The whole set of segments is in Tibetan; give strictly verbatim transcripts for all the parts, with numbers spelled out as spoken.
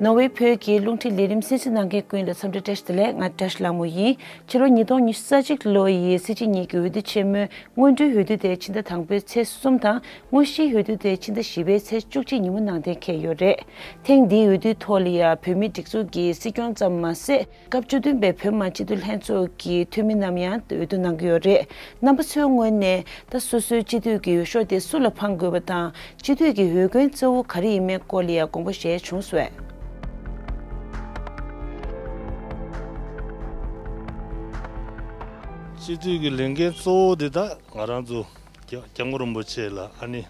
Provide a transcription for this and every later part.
ནོར་ཝེ་བོད་ཀྱི་རླུང་འཕྲིན་ལས་རིམ་གསན་གཟིགས་གནང་མཁན་ཀུན་ལ་འཚམས་འདྲི་བཀྲ་ཤིས་བདེ་ལེགས། ང་བཀྲ་ཤིས་ལྷ་མོ་ཡིན། ཕྱི་ལོ་ཉིས་སྟོང་ཉི་ཤུ་རྩ་གཅིག་ལོ་ཡི་སྲིད་སྤྱི་གཉིས་ཀྱི་འོས་བསྡུ་ཆེན་མོའི་སྔོན་འགྲོའི་འོས་བསྡུ་དེ་ཕྱི་ཟླ་དང་པོའི་ཚེས་གསུམ་དང་། དངོས་གཞིའི་འོས་བསྡུ་དེ་ཕྱི་ཟླ་བཞི་པའི་ཚེས་བཅུ་གཅིག་ཉིན་མོ་ནང་འདྲེན་འཁེལ་ཡོད་རེད། ཐེངས་འདིའི་འོས་བསྡུའི་ཐོག་ལ་ཡང་བོད་མིའི་སྒྲིག་འཛུགས་ཀྱི་སྲིད་སྐྱོང་ཙམ་མ་ཟད། སྐབས་བཅུ་བདུན་པའི་བོད་མི་མང་སྤྱི་འཐུས་ལྷན་ཚོགས་ཀྱི་འཐུས་མི་རྣམས་ཡང་འོས་བསྡུ་གནང་གི་ཡོད་རེད། རྣམ་པ་ཚོའི་ངོས་ནས་ད་སོ་སོའི་སྤྱི་འཐུས་ཀྱི་འོས་ཤོག་དེ་སུ་ལ་འཕང་དགོས་པ་དང་། སྤྱི་འཐུས་ཀྱི་འོས་འགན་གཙོ་བོ་ག་རེ་ཡིན་མིན་སྐོར་ལ་ཡང་དགོངས་པ་བཞེས་བྱུང་སོང་། སྤྱི་འཐུས་ཀྱི་ལས་འགན་གཙོ་བོ་དེ་ད་ང་རང་ཚོ་སྐྱབས་སྐྱབས་མགོན་རིན་པོ་ཆེ་ལ་ཨ་ནི།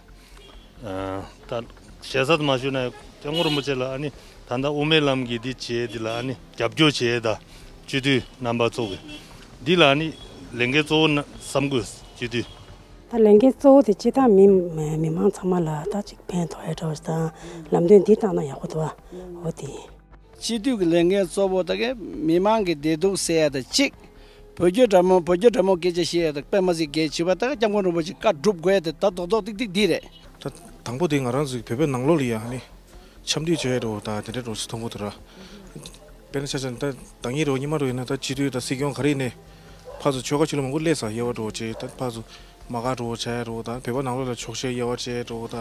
ཨ། ད་ཞེ་ས་དུ་མ་ཞུས་ན་སྐྱབས་མགོན་རིན་པོ་ཆེ་ལ་ཨ་ནི་ད་ལྟ་དབུ་མའི་ལམ་གྱི་འདི་བྱས་འདི་ལ་ཨ་ནི་རྒྱབ་སྐྱོར་བྱས་ད་སྤྱི་འཐུས་རྣམ་པ་ཚོ་གི་འདི་ལ་ཨ་ནི་ལས་འགན་གཙོ་བོ་ན་བསམ་དགོས་སྤྱི་འཐུས། ད་ལས་འགན་གཙོ་བོ་དེ་སྤྱི་བཏང་མི་མི་མང་ཚང་མ་ལ་ད་ཅིག་ཕན་ཐོགས་ཡ་འདྲ་བ་དང་ལམ་སྟོན་འདི་བཏང་ན་ཡག་པོ་འདུག་བ། འོ་དེ་ཡིན། སྤྱི་འཐུས་ཀྱི་ལས་འགན་གཙོ་བོ་ད་གའི་མི་མང་གི་བདེ་སྡུག་སེལ་ཡ་དང་གཅིག་བོད་རྒྱུད་འདྲ་མོ་བོད་རྒྱུད་འདྲ་མོ་སྐད་ཆ་བཤད་ཡ་དང་དཔེ་མ་སྲིད་གལ་ཆེ་བ་ད་གའི་སྐྱབས་མགོན་རིན་པོ་ཆེ་བཀའ་སྒྲུབ་དགོས་ཡ་དེ་ད་རྡོག་རྡོག་ཏིག་ཏིག་འདི་རེད། ད་དང་པོ་དེ་ང་རང་ཚོའི་བོད་པའི་ནང་ལོགས་ལ་ཡ་ནི་འཆམ་མཐུན་བྱས་འགྲོ་ད་དེ་འདྲ་འགྲོ་ཚུལ་མཐོང་གི་འདུག་ར། དཔེར་ན་ཆ་བཞག་ན་ད་ད་ངེད་རོ་ཉི་མ་རོ་ཡིན་ན་ད་སྤྱི་འཐུས་ད་སྲིད་སྐྱོང་ག་རེ་ཡིན་ནའི་ཕར་ཚུར་ཆོལ་ཁ་ཆོས་ལུགས་མང་པོ་སླེབས་ས་དབྱེ་བ་འགྲོ་བྱས་ད་ཕར་ཚུར་མ་དགའ་འགྲོ་བྱས་འགྲོ་ད་བོད་པ་ནང་ལོགས་ལ་ཕྱོགས་ཞེན་དབྱེ་བ་བྱས་འགྲོ་ད་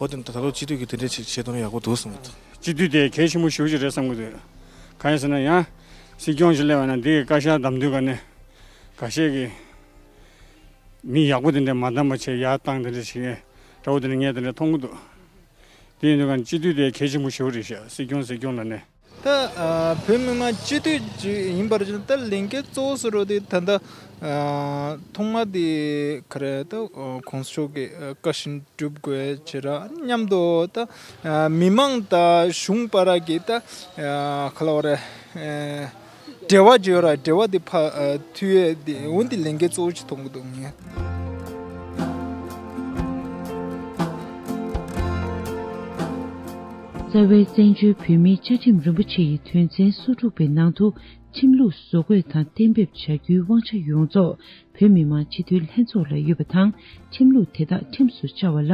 འོ་དེ་ད་ད་ལོ་སྤྱི་འཐུས་ཀྱི་དེ་འདྲ་ཞིག་བྱེད་ཐུབ་ན་ཡག་པོ་འདུག་བསམ་གི་འདུག་སྤྱི་འཐུས་དེ་གལ་ཆེན་པོ་ཞེ་པོ་ཅིག་རེད་བསམ་གི་འདུག་གང་ཡིན་ཟེར་ན་ཡང་སྲིད་སྐྱོང་ཞིག་སླེབས་པ་ན་འདི་གི་བཀའ་ཤག་བདམས་དུས་ག་ནས་ཁ་ཤས་ཀྱིས་མི་ཡག་པོ་དེ་འདྲ་མ་བདམས་པ་བྱས་ཡར་བཏང་དེ་འདྲ་ཞིག་འདྲ་བོ་དེ་འདྲ་ངས་དེ་འདྲ་མཐོང་གི་འདུག་དེ་ཡིན་དུས་ག་ནས་སྤྱི་འཐུས་དེ་གལ་ཆེན་པོ་ཞེ་པོ་རེད་ཤག་སྲིད་སྐྱོང་སྲིད་སྐྱོང་ལ་ནས། ད་ཨ་བོད་མི་མང་སྤྱི་འཐུས་ཅིག་ཡིན་པར་བྱས་ན་ད་ལས་འགན་གཙོ་བོ་ཟེར་བ་དེ་ད་ལྟ་ཨ་ཐོག་མ་དེ་ག་རེ་ད་ཨ་གོང་ས་མཆོག་གི་ཨ་བཀའ་བཞིན་སྒྲུབ་དགོས་བྱས་ར་མཉམ་དུ་ད་ཨ་མི་མང་དང་གཞུང་བར་གྱི་ད་ཨ་ག་ལ་བ་རེད་ཨ་འབྲེལ་བ་བརྗོད་ར་འབྲེལ་བ་དེ་ཕ་ཨ་མཐུད་ཡས་དེ་འོན་ཏེ་ལས་འགན་གཙོ་བོ་ཅིག་མཐོང་གི་འདུག་ངས། རྩ་བའི་བཙན་བྱོལ་བོད་མིའི་བཅའ་ཁྲིམས་རིན་པོ་ཆེ་ཡི་དོན་ཚན་སོ་དྲུག་པའི་ནང་དུ་ཁྲིམས་ལུགས་བཟོ་འགོད་དང་གཏན་འབེབས་བྱ་རྒྱུའི་དབང་ཆ་ཡོངས་རྫོགས་བོད་མི་མང་སྤྱི་འཐུས་ལྷན་ཚོགས་ལ་ཡོད་པ་དང་། ཁྲིམས་ལུགས་དེ་དག་ཁྲིམས་སུ་བཅའ་བ་ལ་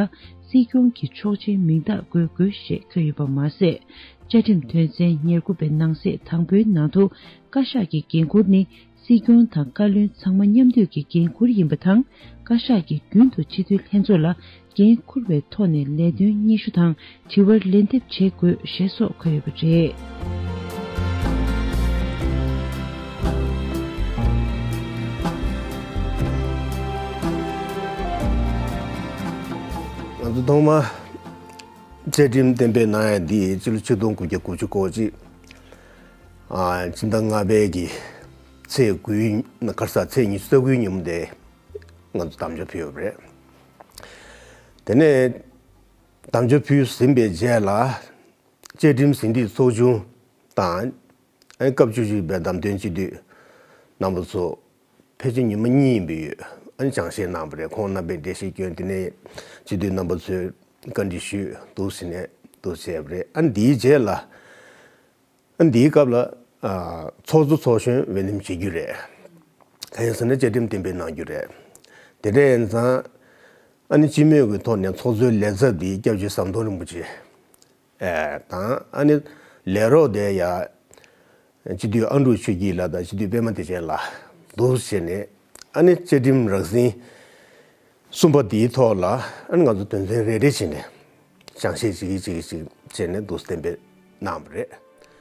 སྲིད་སྐྱོང་གི་ཆོག་མཆན་མིང་རྟགས་འགོད་དགོས་ཞེས་འཁོད་ཡོད་པ་མ་ཟད། བཅའ་ཁྲིམས་དོན་ཚན་ཉེར་དགུ་པའི་ནང་གསེས་དང་པོའི་ནང་དུ་བཀའ་ཤག་གི་འགན་ཁུར་ནི། སྲིད་སྐྱོང་དང་བཀའ་བློན་ཚང་མ་མཉམ་འདུས་ཀྱི་འགན་ཁུར་ཡིན་པ་དང་། བཀའ་ཤག་གིས་རྒྱུན་དུ་སྤྱི་འཐུས་ལྷན་ཚོགས་ལ་འགན་འཁུར་བའི་ཐོག་ནས་ལས་དོན་སྙན་ཞུ་དང་དྲི་བར་ལན་འདེབས་བྱེད་དགོས་ཞེས་སོགས་འཁོད་ཡོད་པ་རེད། ང་ཚོ་ཐོག་མ་བཅའ་ཁྲིམས་གཏན་འབེབས་གནང་ཡ་འདི་ཕྱི་ལོ་ཆིག་སྟོང་དགུ་བརྒྱ་དགུ་བཅུ་གོ་གཅིག་ཨ་ཕྱི་ཟླ་ལྔ་པའི་གི་ཚེས་དགུའི་ག་རེ་ཟ་ཚེས་ཉི་ཤུ་རྩ་དགུའི་ཉིན་མོ་དེ། ང་ཚོ་གདམ་བྱ་ཕུལ་ཡོད་པ་རེད། དེ་ནས་གདམ་བྱ་ཕུལ་ཟིན་པའི་རྗེས་ལ་བཅའ་ཁྲིམས་ཟིན་བྲིས་ཚོགས་ཆུང་དང་ཨ་ནི་སྐབས་བཅུ་གཅིག་པའི་བདམས་ཐོན་སྤྱི་འཐུས་རྣམ་པ་ཚོ་ཕལ་ཆེར་ཉི་མ་གཉིས་ཡིན་པ་ཡོད་ཨ་ནི་སྦྱང་བཤད་གནང་བ་རེད། ཁོང་རྣམ་པས་འགྲེལ་བཤད་བསྐྱོན། དེ་ནས་སྤྱི་འཐུས་རྣམ་པ་ཚོས་བཀའ་འདྲི་ཞུས་འདུག་ཟེར་ནས་འདུག་བྱས་པ་རེད། ཨ་ནི་འདིའི་རྗེས་ལ། འདིའི་སྐབས་ལ་ཨ་ཚོགས་གཙོ་ཚོགས་གཞོན་འོས་འདེམས་བྱེད་རྒྱུ་རེད། གང་ཡིན་ཟེར་ན་བཅའ་ཁྲིམས་གཏན་འབེབས་གནང་རྒྱུ་རེད། དེ་འདྲ་ཡིན་ཙང་ཨ་ནི་སྤྱི་མོས་ཀྱི་ཐོག་ནས་ཚོགས་གཙོའི་ལས་ཚབ་འདི་སྐྱབས་རྗེ་ཟམ་གདོང་རིན་པོ་ཆེ་ཨ་དང་ཨ་ནི་ལས་རོགས་དེ་ཡ་སྤྱི་འཐུས་ཨ་འབྲུག་ཆོས་སྐྱིད་ལགས་དང་སྤྱི་འཐུས་པད་མ་བདེ་ཆེན་ལགས་འདུག་བྱས་ནས་ཨ་ནི་བཅའ་ཁྲིམས་རགས་ཟིན་གསུམ་པ་འདིའི་ཐོག་ལ་ཨ་ནི་ང་ཚོ་དོན་ཚན་རེ་རེ་བྱས་ནས་སྦྱང་བཤད་ཅིག་ཅིག་ཅིག་བྱས་ནས་འདུག་གཏན་འབེབས་གནང་བ་རེད།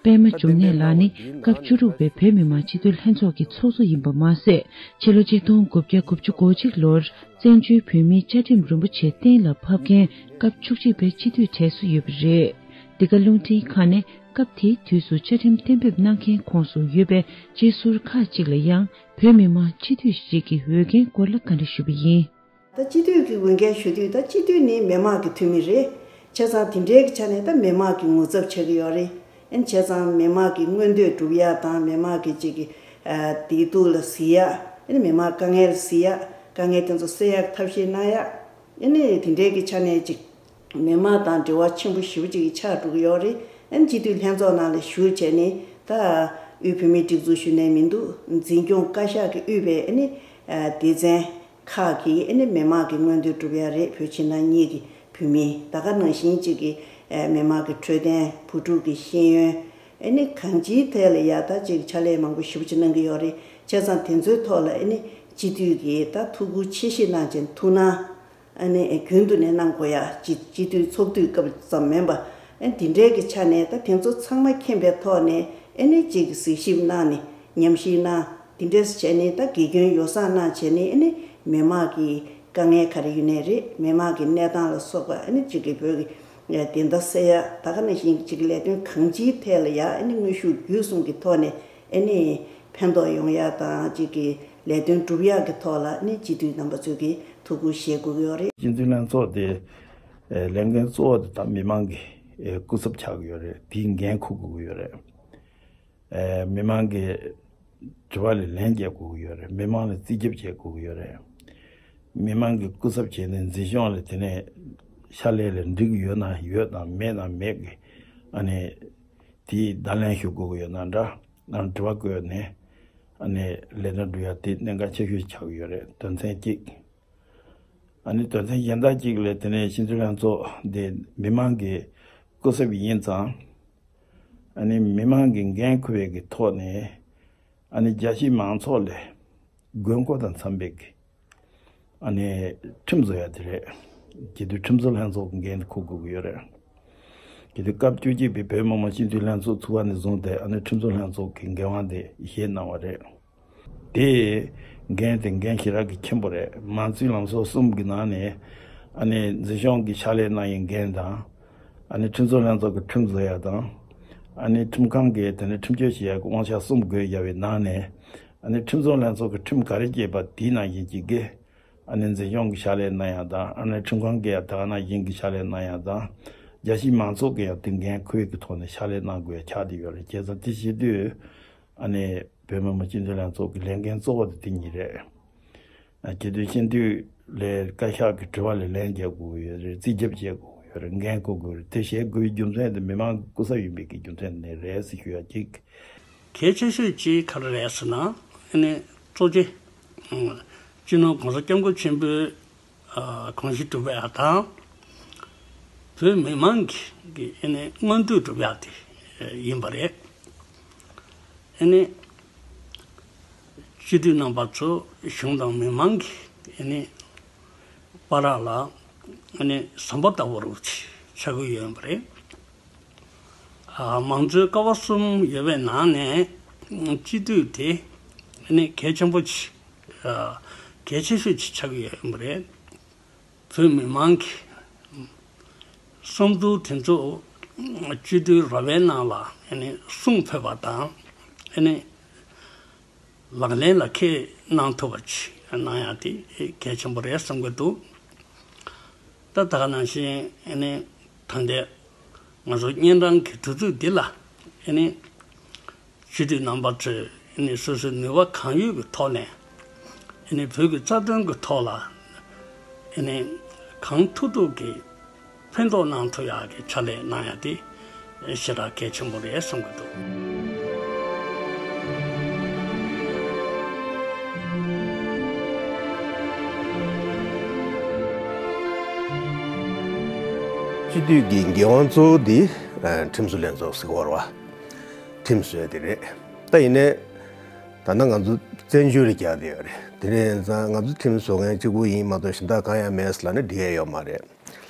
པད་མ་འབྱུང་གནས་ལགས་ནི་སྐབས་བཅུ་དྲུག་པའི་བོད་མི་མང་སྤྱི་འཐུས་ལྷན་ཚོགས་ཀྱི་ཚོགས་གཙོ་ཡིན་པ་མ་ཟད། ཕྱི་ལོ་ཆིག་སྟོང་དགུ་བརྒྱ་དགུ་བཅུ་གོ་གཅིག་ལོར་བཙན་བྱོལ་བོད་མིའི་བཅའ་ཁྲིམས་རིན་པོ་ཆེ་གཏན་ལ་ཕབ་མཁན་སྐབས་བཅུ་གཅིག་པའི་སྤྱི་འཐུས་གྲས་སུ་ཡོད་པ་རེད། འདི་ག་རླུང་འཕྲིན་ཁང་ནས་སྐབས་དེའི་དུས་སུ་བཅའ་ཁྲིམས་གཏན་འབེབས་གནང་མཁན་ཁོངས་སུ་ཡོད་པའི་སྤྱི་ཟུར་ཁག་ཅིག་ལ་ཡང་བོད་མི་མང་སྤྱི་འཐུས་ཤིག་གི་འོས་འགན་སྐོར་ལ་བཀའ་འདྲི་ཞུས་པ་ཡིན། ད་སྤྱི་འཐུས་ཀྱི་འོས་འགན་ཞུ་དུས་ད་སྤྱི་འཐུས་ནི་མི་དམངས་ཀྱི་འཐུས་མི་རེད། བྱས་ཙང་དེ་འདྲའི་གི་ཆ་ནས་ད་མི་དམངས་ཀྱི་ངོ་ཚབ་བྱེད་ཀྱི་ཡོད་རེད། ཨ་ནི་བྱས་ཙང་མི་དམངས་ཀྱི་མངོན་འདོད་སྒྲུབ་ཡ་དང་མི་དམངས་ཀྱི་ཅིག་གི་ཨ་བདེ་སྡུག་ལ་གཟིགས་ཡ། ཨ་ནི་མི་དམངས་དཀའ་ངལ་གཟིགས་ཡ། དཀའ་ངལ་དེ་ཚོ་སེལ་ཡ་གི་ཐབས་ཤེས་གནང་ཡ། ཨ་ནི་དེ་འདྲའི་གི་ཆ་ནས་ཅིག་མི་དམངས་དང་འབྲེལ་བ་ཆེན་པོ་ཞེ་པོ་ཅིག་གི་ཆགས་འགྲོ་གི་ཡོད་རེད། ཨ་ནི་སྤྱི་འཐུས་ལྷན་ཚོགས་ནང་ལ་ཞུགས་བྱས་ནས་ད་དབུས་བོད་མིའི་སྒྲིག་འཛུགས་ཞུ་ནས་མི་འདུག་འཛིན་སྐྱོང་བཀའ་ཤག་གིས་དབུས་པའི་ཨ་ནི་ཨ་སྡེ་ཚན་ཁག་གིས་ཨ་ནི་མི་དམངས་ཀྱི་མངོན་འདོད་སྒྲུབ་ཡ་རེད། བོད་ཕྱི་ནང་གཉིས་ཀྱི་བོད་མི་ད་ག་ནང་བཞིན་གཅིག་གི་ ཨེ་མི་མང་གི་འཕྲོད་བསྟེན། བུ་ཕྲུག་གི་ཤེས་ཡོན། ཨེ་ནི་གང་ཅིའི་ཐད་ལ་ཡ་ད་ཅིག་ཕྱག་ལས་མང་པོ་ཞེ་པོ་ཅིག་གནང་གི་ཡོད་རེད། བྱས་ཙང་དེ་ཚོའི་ཐོག་ལ་ཨེ་ནི་སྤྱི་འཐུས་ཀྱི་ད་ཐུགས་ཁུར་ཆེ་བཞེས་གནང་བྱས་ཐུགས་སྣང་ཨ་ནི་རྒྱུན་དུ་ནས་གནང་དགོས་ཡ། སྤྱི་སྤྱི་འཐུས་ཚོགས་དུས་སྐབས་ཙམ་མིན་པ། ཨ་ནི་འདི་འདྲའི་གི་ཆ་ནས་ད་དེ་ཚོ་ཚང་མ་མཁྱེན་པའི་ཐོག་ནས་ཨ་ནི་གཅིག་གཟིགས་ཞིབ་གནང་ནས་ཉམས་ཞིབ་གནང་། འདི་འདྲས་བྱས་ནས་ད་དགེ་སྐྱོན་ཡོ་བསྲང་གནང་བྱས་ནས་ཨ་ནི་མི་མང་གི་དཀའ་ངལ་ག་རེ་ཡོད་ནའི་རེད། མི་མང་གི་གནས་སྟངས་ལ་སོགས་པ་ཨ་ནི་གཅིག་གི་བོད་ཀྱི་ལས་དོན་དང་སེལ་ཡ། ད་ག་ནང་བཞིན་གཅིག་གི་ལས་དོན་གང་ཅིའི་ཐད་ལ་ཡ་ཨ་ནི་དངོས་ཤུགས་བརྒྱུད་གསུམ་གྱི་ཐོག་ནས་ཨ་ནི་ཕན་ཐོགས་ཡོང་ཡ་དང་གཅིག་གི་ལས་དོན་སྒྲུབ་ཡག་གི་ཐོག་ལ་ནི་སྤྱི་འཐུས་རྣམ་པ་ཚོས་ཀྱི་ཐུགས་ཁུར་བཞེས་དགོས་ཀྱི་ཡོད་རེད། སྤྱི་འཐུས་ལྷན་ཚོགས་དེ་ལས་འགན་གཙོ་བོ་དེ་ད་མི་མང་གི་སྐུ་ཚབ་ཆགས་ཀྱི་ཡོད་རེད། དེའི་འགན་འཁུར་དགོས་ཀྱི་ཡོད་རེད། མི་མང་གི་དྲི་བ་ལ་ལན་རྒྱག་དགོས་ཀྱི་ཡོད་རེད། མི་མང་ལ་རྩིས་རྒྱབ་བྱེད་དགོས་ཀྱི་ཡོད་རེད། མི་མང་གི་སྐུ་ཚབ་བྱས་ནས་འཛིན་སྐྱོང་ལ་དེ་ནས་ཕྱག་ལས་ལ་འགྲིག་གི་ཡོད་ན་ཡོད་དང་མེད་ན་མེད་གི་ཨ་ནི་དེའི་བརྡ་ལན་ཞུ་དགོས་ཀྱི་ཡོད་ན་འདྲ། ཨ་དྲི་བ་བཀོད་ནས་ཨ་ནི་ལས་དོན་སྒྲུབ་ཡ་དེ་གནད་འགག་ཆེ་ཤོས་ཆགས་ཀྱི་ཡོད་རེད། དོན་ཚན་གཅིག་ཨ་ནི་དོན་ཚན་གཞན་དག་ཅིག་ལ་དེ་ནས་སྤྱི་འཐུས་ལྷན་ཚོགས་འདི་མི་མང་གི་སྐུ་ཚབ་ཡིན་ཙང་། ཨ་ནི་མི་མང་གི་འགན་འཁུར་བའི་གི་ཐོག་ནས་ཨ་ནི་རྒྱལ་སྤྱིའི་མང་ཚོགས་ལས་དགོས་མཁོ་དང་འཚམ་པའི་གི་ཨ་ནི་ཁྲིམས་བཟོ་ཡ་དེ་རེད། སྤྱི་འཐུས་ཁྲིམས་བཟོ་ལྷན་ཚོགས་ཀྱི་འགན་དེ་འཁུར་དགོས་ཀྱི་ཡོད་རེད། སྤྱི་འཐུས་སྐབས་བཅུ་གཅིག་པའི་བོད་མི་མང་སྤྱི་འཐུས་ལྷན་ཚོགས་ཚུགས་པ་ནས་བཟུང་སྟེ་ཨ་ནི་ཁྲིམས་བཟོ་ལྷན་ཚོགས་ཀྱི་འགན་དབང་དེ་བཞེས་གནང་བ་རེད། དེ་འགན་དེ་འགན་ཞེ་དྲག་གི་ཆེན་པོ་རེད། མང་གཙོའི་ལམ་སྲོལ་གསུམ་གྱི་ནང་ནས་ཨ་ནི་འཛིན་སྐྱོང་གི་ཕྱག་ལས་གནང་ཡའི་འགན་དང་། ཨ་ནི་ཁྲིམས་བཟོ་ལྷན་ཚོགས་ཀྱི་ཁྲིམས་བཟོ་ཡ་དང་། ཨ་ནི་ཁྲིམས་ཁང་གི་དེ་ནས་ཁྲིམས་གཅོད་བྱེད་ཡ་གི་དབང་ཆ་གསུམ་བགོས་བཞག་པའི་ནང་ནས་ཨ་ནི་ཁྲིམས་བཟོ་ལྷན་ཚོགས་ཀྱི་ཁྲིམས་ག་རེ་བཅས་པ་དེའི་ནང་བཞིན་གྱི་གི་ཨ་ནི་འཛིན་སྐྱོང་གི་ཕྱག་ལས་གནང་ཡ་དང་། ཨ་ནི་ཁྲིམས་ཁང་གི་ཡ་དེ་ག་ནང་བཞིན་གྱི་ཕྱག་ལས་གནང་ཡ་དང་། རྒྱལ་སྤྱིའི་མང་ཚོགས་ཀྱི་ཡ་དེ་འགན་འཁུར་གྱི་ཐོག་ནས་ཕྱག་ལས་གནང་དགོས་ཡ་ཆགས་བསྡད་ཡོད་རེད། བྱས་ཙང་དེ་བྱེད་དུས་ཨ་ནི་བོད་མི་མང་སྤྱི་འཐུས་ལྷན་ཚོགས་ཀྱི་ལས་འགན་གཙོ་བོ་དེ་དེ་གཉིས་རེད། ཨ་སྤྱི་འཐུས་སྤྱི་འཐུས་ལས་བཀའ་ཤག་གི་དྲི་བ་ལ་ལན་རྒྱག་དགོས་ཡོད་རེད། རྩིས་རྒྱབ་བྱེད་དགོས་ཡོད་རེད། འགན་འཁུར་དགོས་རེད། དེ་བྱེད་དགོས་པའི་རྒྱུ་མཚན་དེ་མི་མང་གི་སྐུ་ཚབ་ཡིན་པའི་གི་རྒྱུ་མཚན་ནས་རེད་ཟེར་ཞུ་ཡ་གཅིག་གལ་ཆེ་ཤོས་གཅིག་ག་རེ་རེད་ཟེར་ན། ཨ་ནི་གཙོ་ཆེ་སྤྱི་ནོར་གོང་ས་སྐྱབས་མགོན་ཆེན་པོའི་ཨ་དགོངས་གཞི་སྒྲུབ་པ་དང་། བོད་མི་མང་གི་གི་ཨ་ནི་མངོན་འདོད་སྒྲུབ་ཡག་དེ་ཡིན་པ་རེད། ཨ་ནི་སྤྱི་འཐུས་རྣམ་པ་ཚོ་གཞུང་དང་མི་མང་གི་ཨ་ནི་བར་ལ་ཨ་ནི་ཟམ་པ་ལྟ་བུ་རུ་ཆགས་ཀྱི་ཡོད་པ་རེད། ཨ་མང་གཙོའི་ཀ་བ་གསུམ་ཡོད་པའི་ནང་ནས་སྤྱི་འཐུས་དེ་ཨ་ནི་གལ་ཆེན་པོ་ཆེ། ཨ་གལ་ཆེ་ཤོས་ཆེ་ཆགས་ཀྱི་ཡོད་པ་རེད། བོད་མི་མང་གི་བསམ་ཚུལ་དེ་ཚོ་སྤྱི་འཐུས་ར་བའི་ནང་ལ་ཨ་ནི་གསུང་ཕོད་པ་དང་། ཨ་ནི་ལག་ལེན་ལ་འཁེལ་གནང་ཐུབ་པ་ཅིག་གནང་ཡག་དེ་གལ་ཆེན་པོ་རེད་བསམ་གྱི་འདུག་ད་ད་ག་ནང་བཞིན་ཨ་ནི་ད་ལྟའི་ང་ཚོ་གཉན་འཕྲང་གི་དུས་ཚོད་འདི་ལ་ཨ་ནི་སྤྱི་འཐུས་རྣམ་པ་ཚོས་ཨ་ནི་སོ་སོའི་ནུས་པ་གང་ཡོད་ཀྱི་ཐོག་ནས་ཨ་ནི་བོད་ཀྱི་རྩ་དོན་གྱི་ཐོག་ལ་ཨ་ནི་གང་ཐུབ་ཐུབ་ཀྱིས་ཕན་ཐོགས་གནང་ཐུབ་ཡག་གི་ཕྱག་ལས་གནང་ཡག་དེ་ཞེ་དྲག་གལ་ཆེན་པོ་རེད་བསམ་གྱི་འདུག་སྤྱི་འཐུས་ཀྱི་འགན་དབང་གཙོ་བོ་འདི་ཨ་ཁྲིམས་བཟོ་ལྷན་ཚོགས་ཟེར་གྱི་ཡོད་རེད་བ། ཁྲིམས་བཟོ་ཡ་དེ་རེད། ད་ཡིན་ནའི་ད་ལྟ་ང་ཚོ་བཙན་བྱོལ་ལ་བསྐྱར་བསྡད་ཡོད་རེད། དེ་འདྲ་ཡིན་ཙང་ང་ཚོ་ཁྲིམས་བཟོ་མཁན་གཅིག་པུ་ཡིན་མ་གཏོགས་གཞན་དག་གང་ཡང་མེད་ཟེར་ལབ་ན་འགྲིག་ཡ་ཡོད་མ་རེད།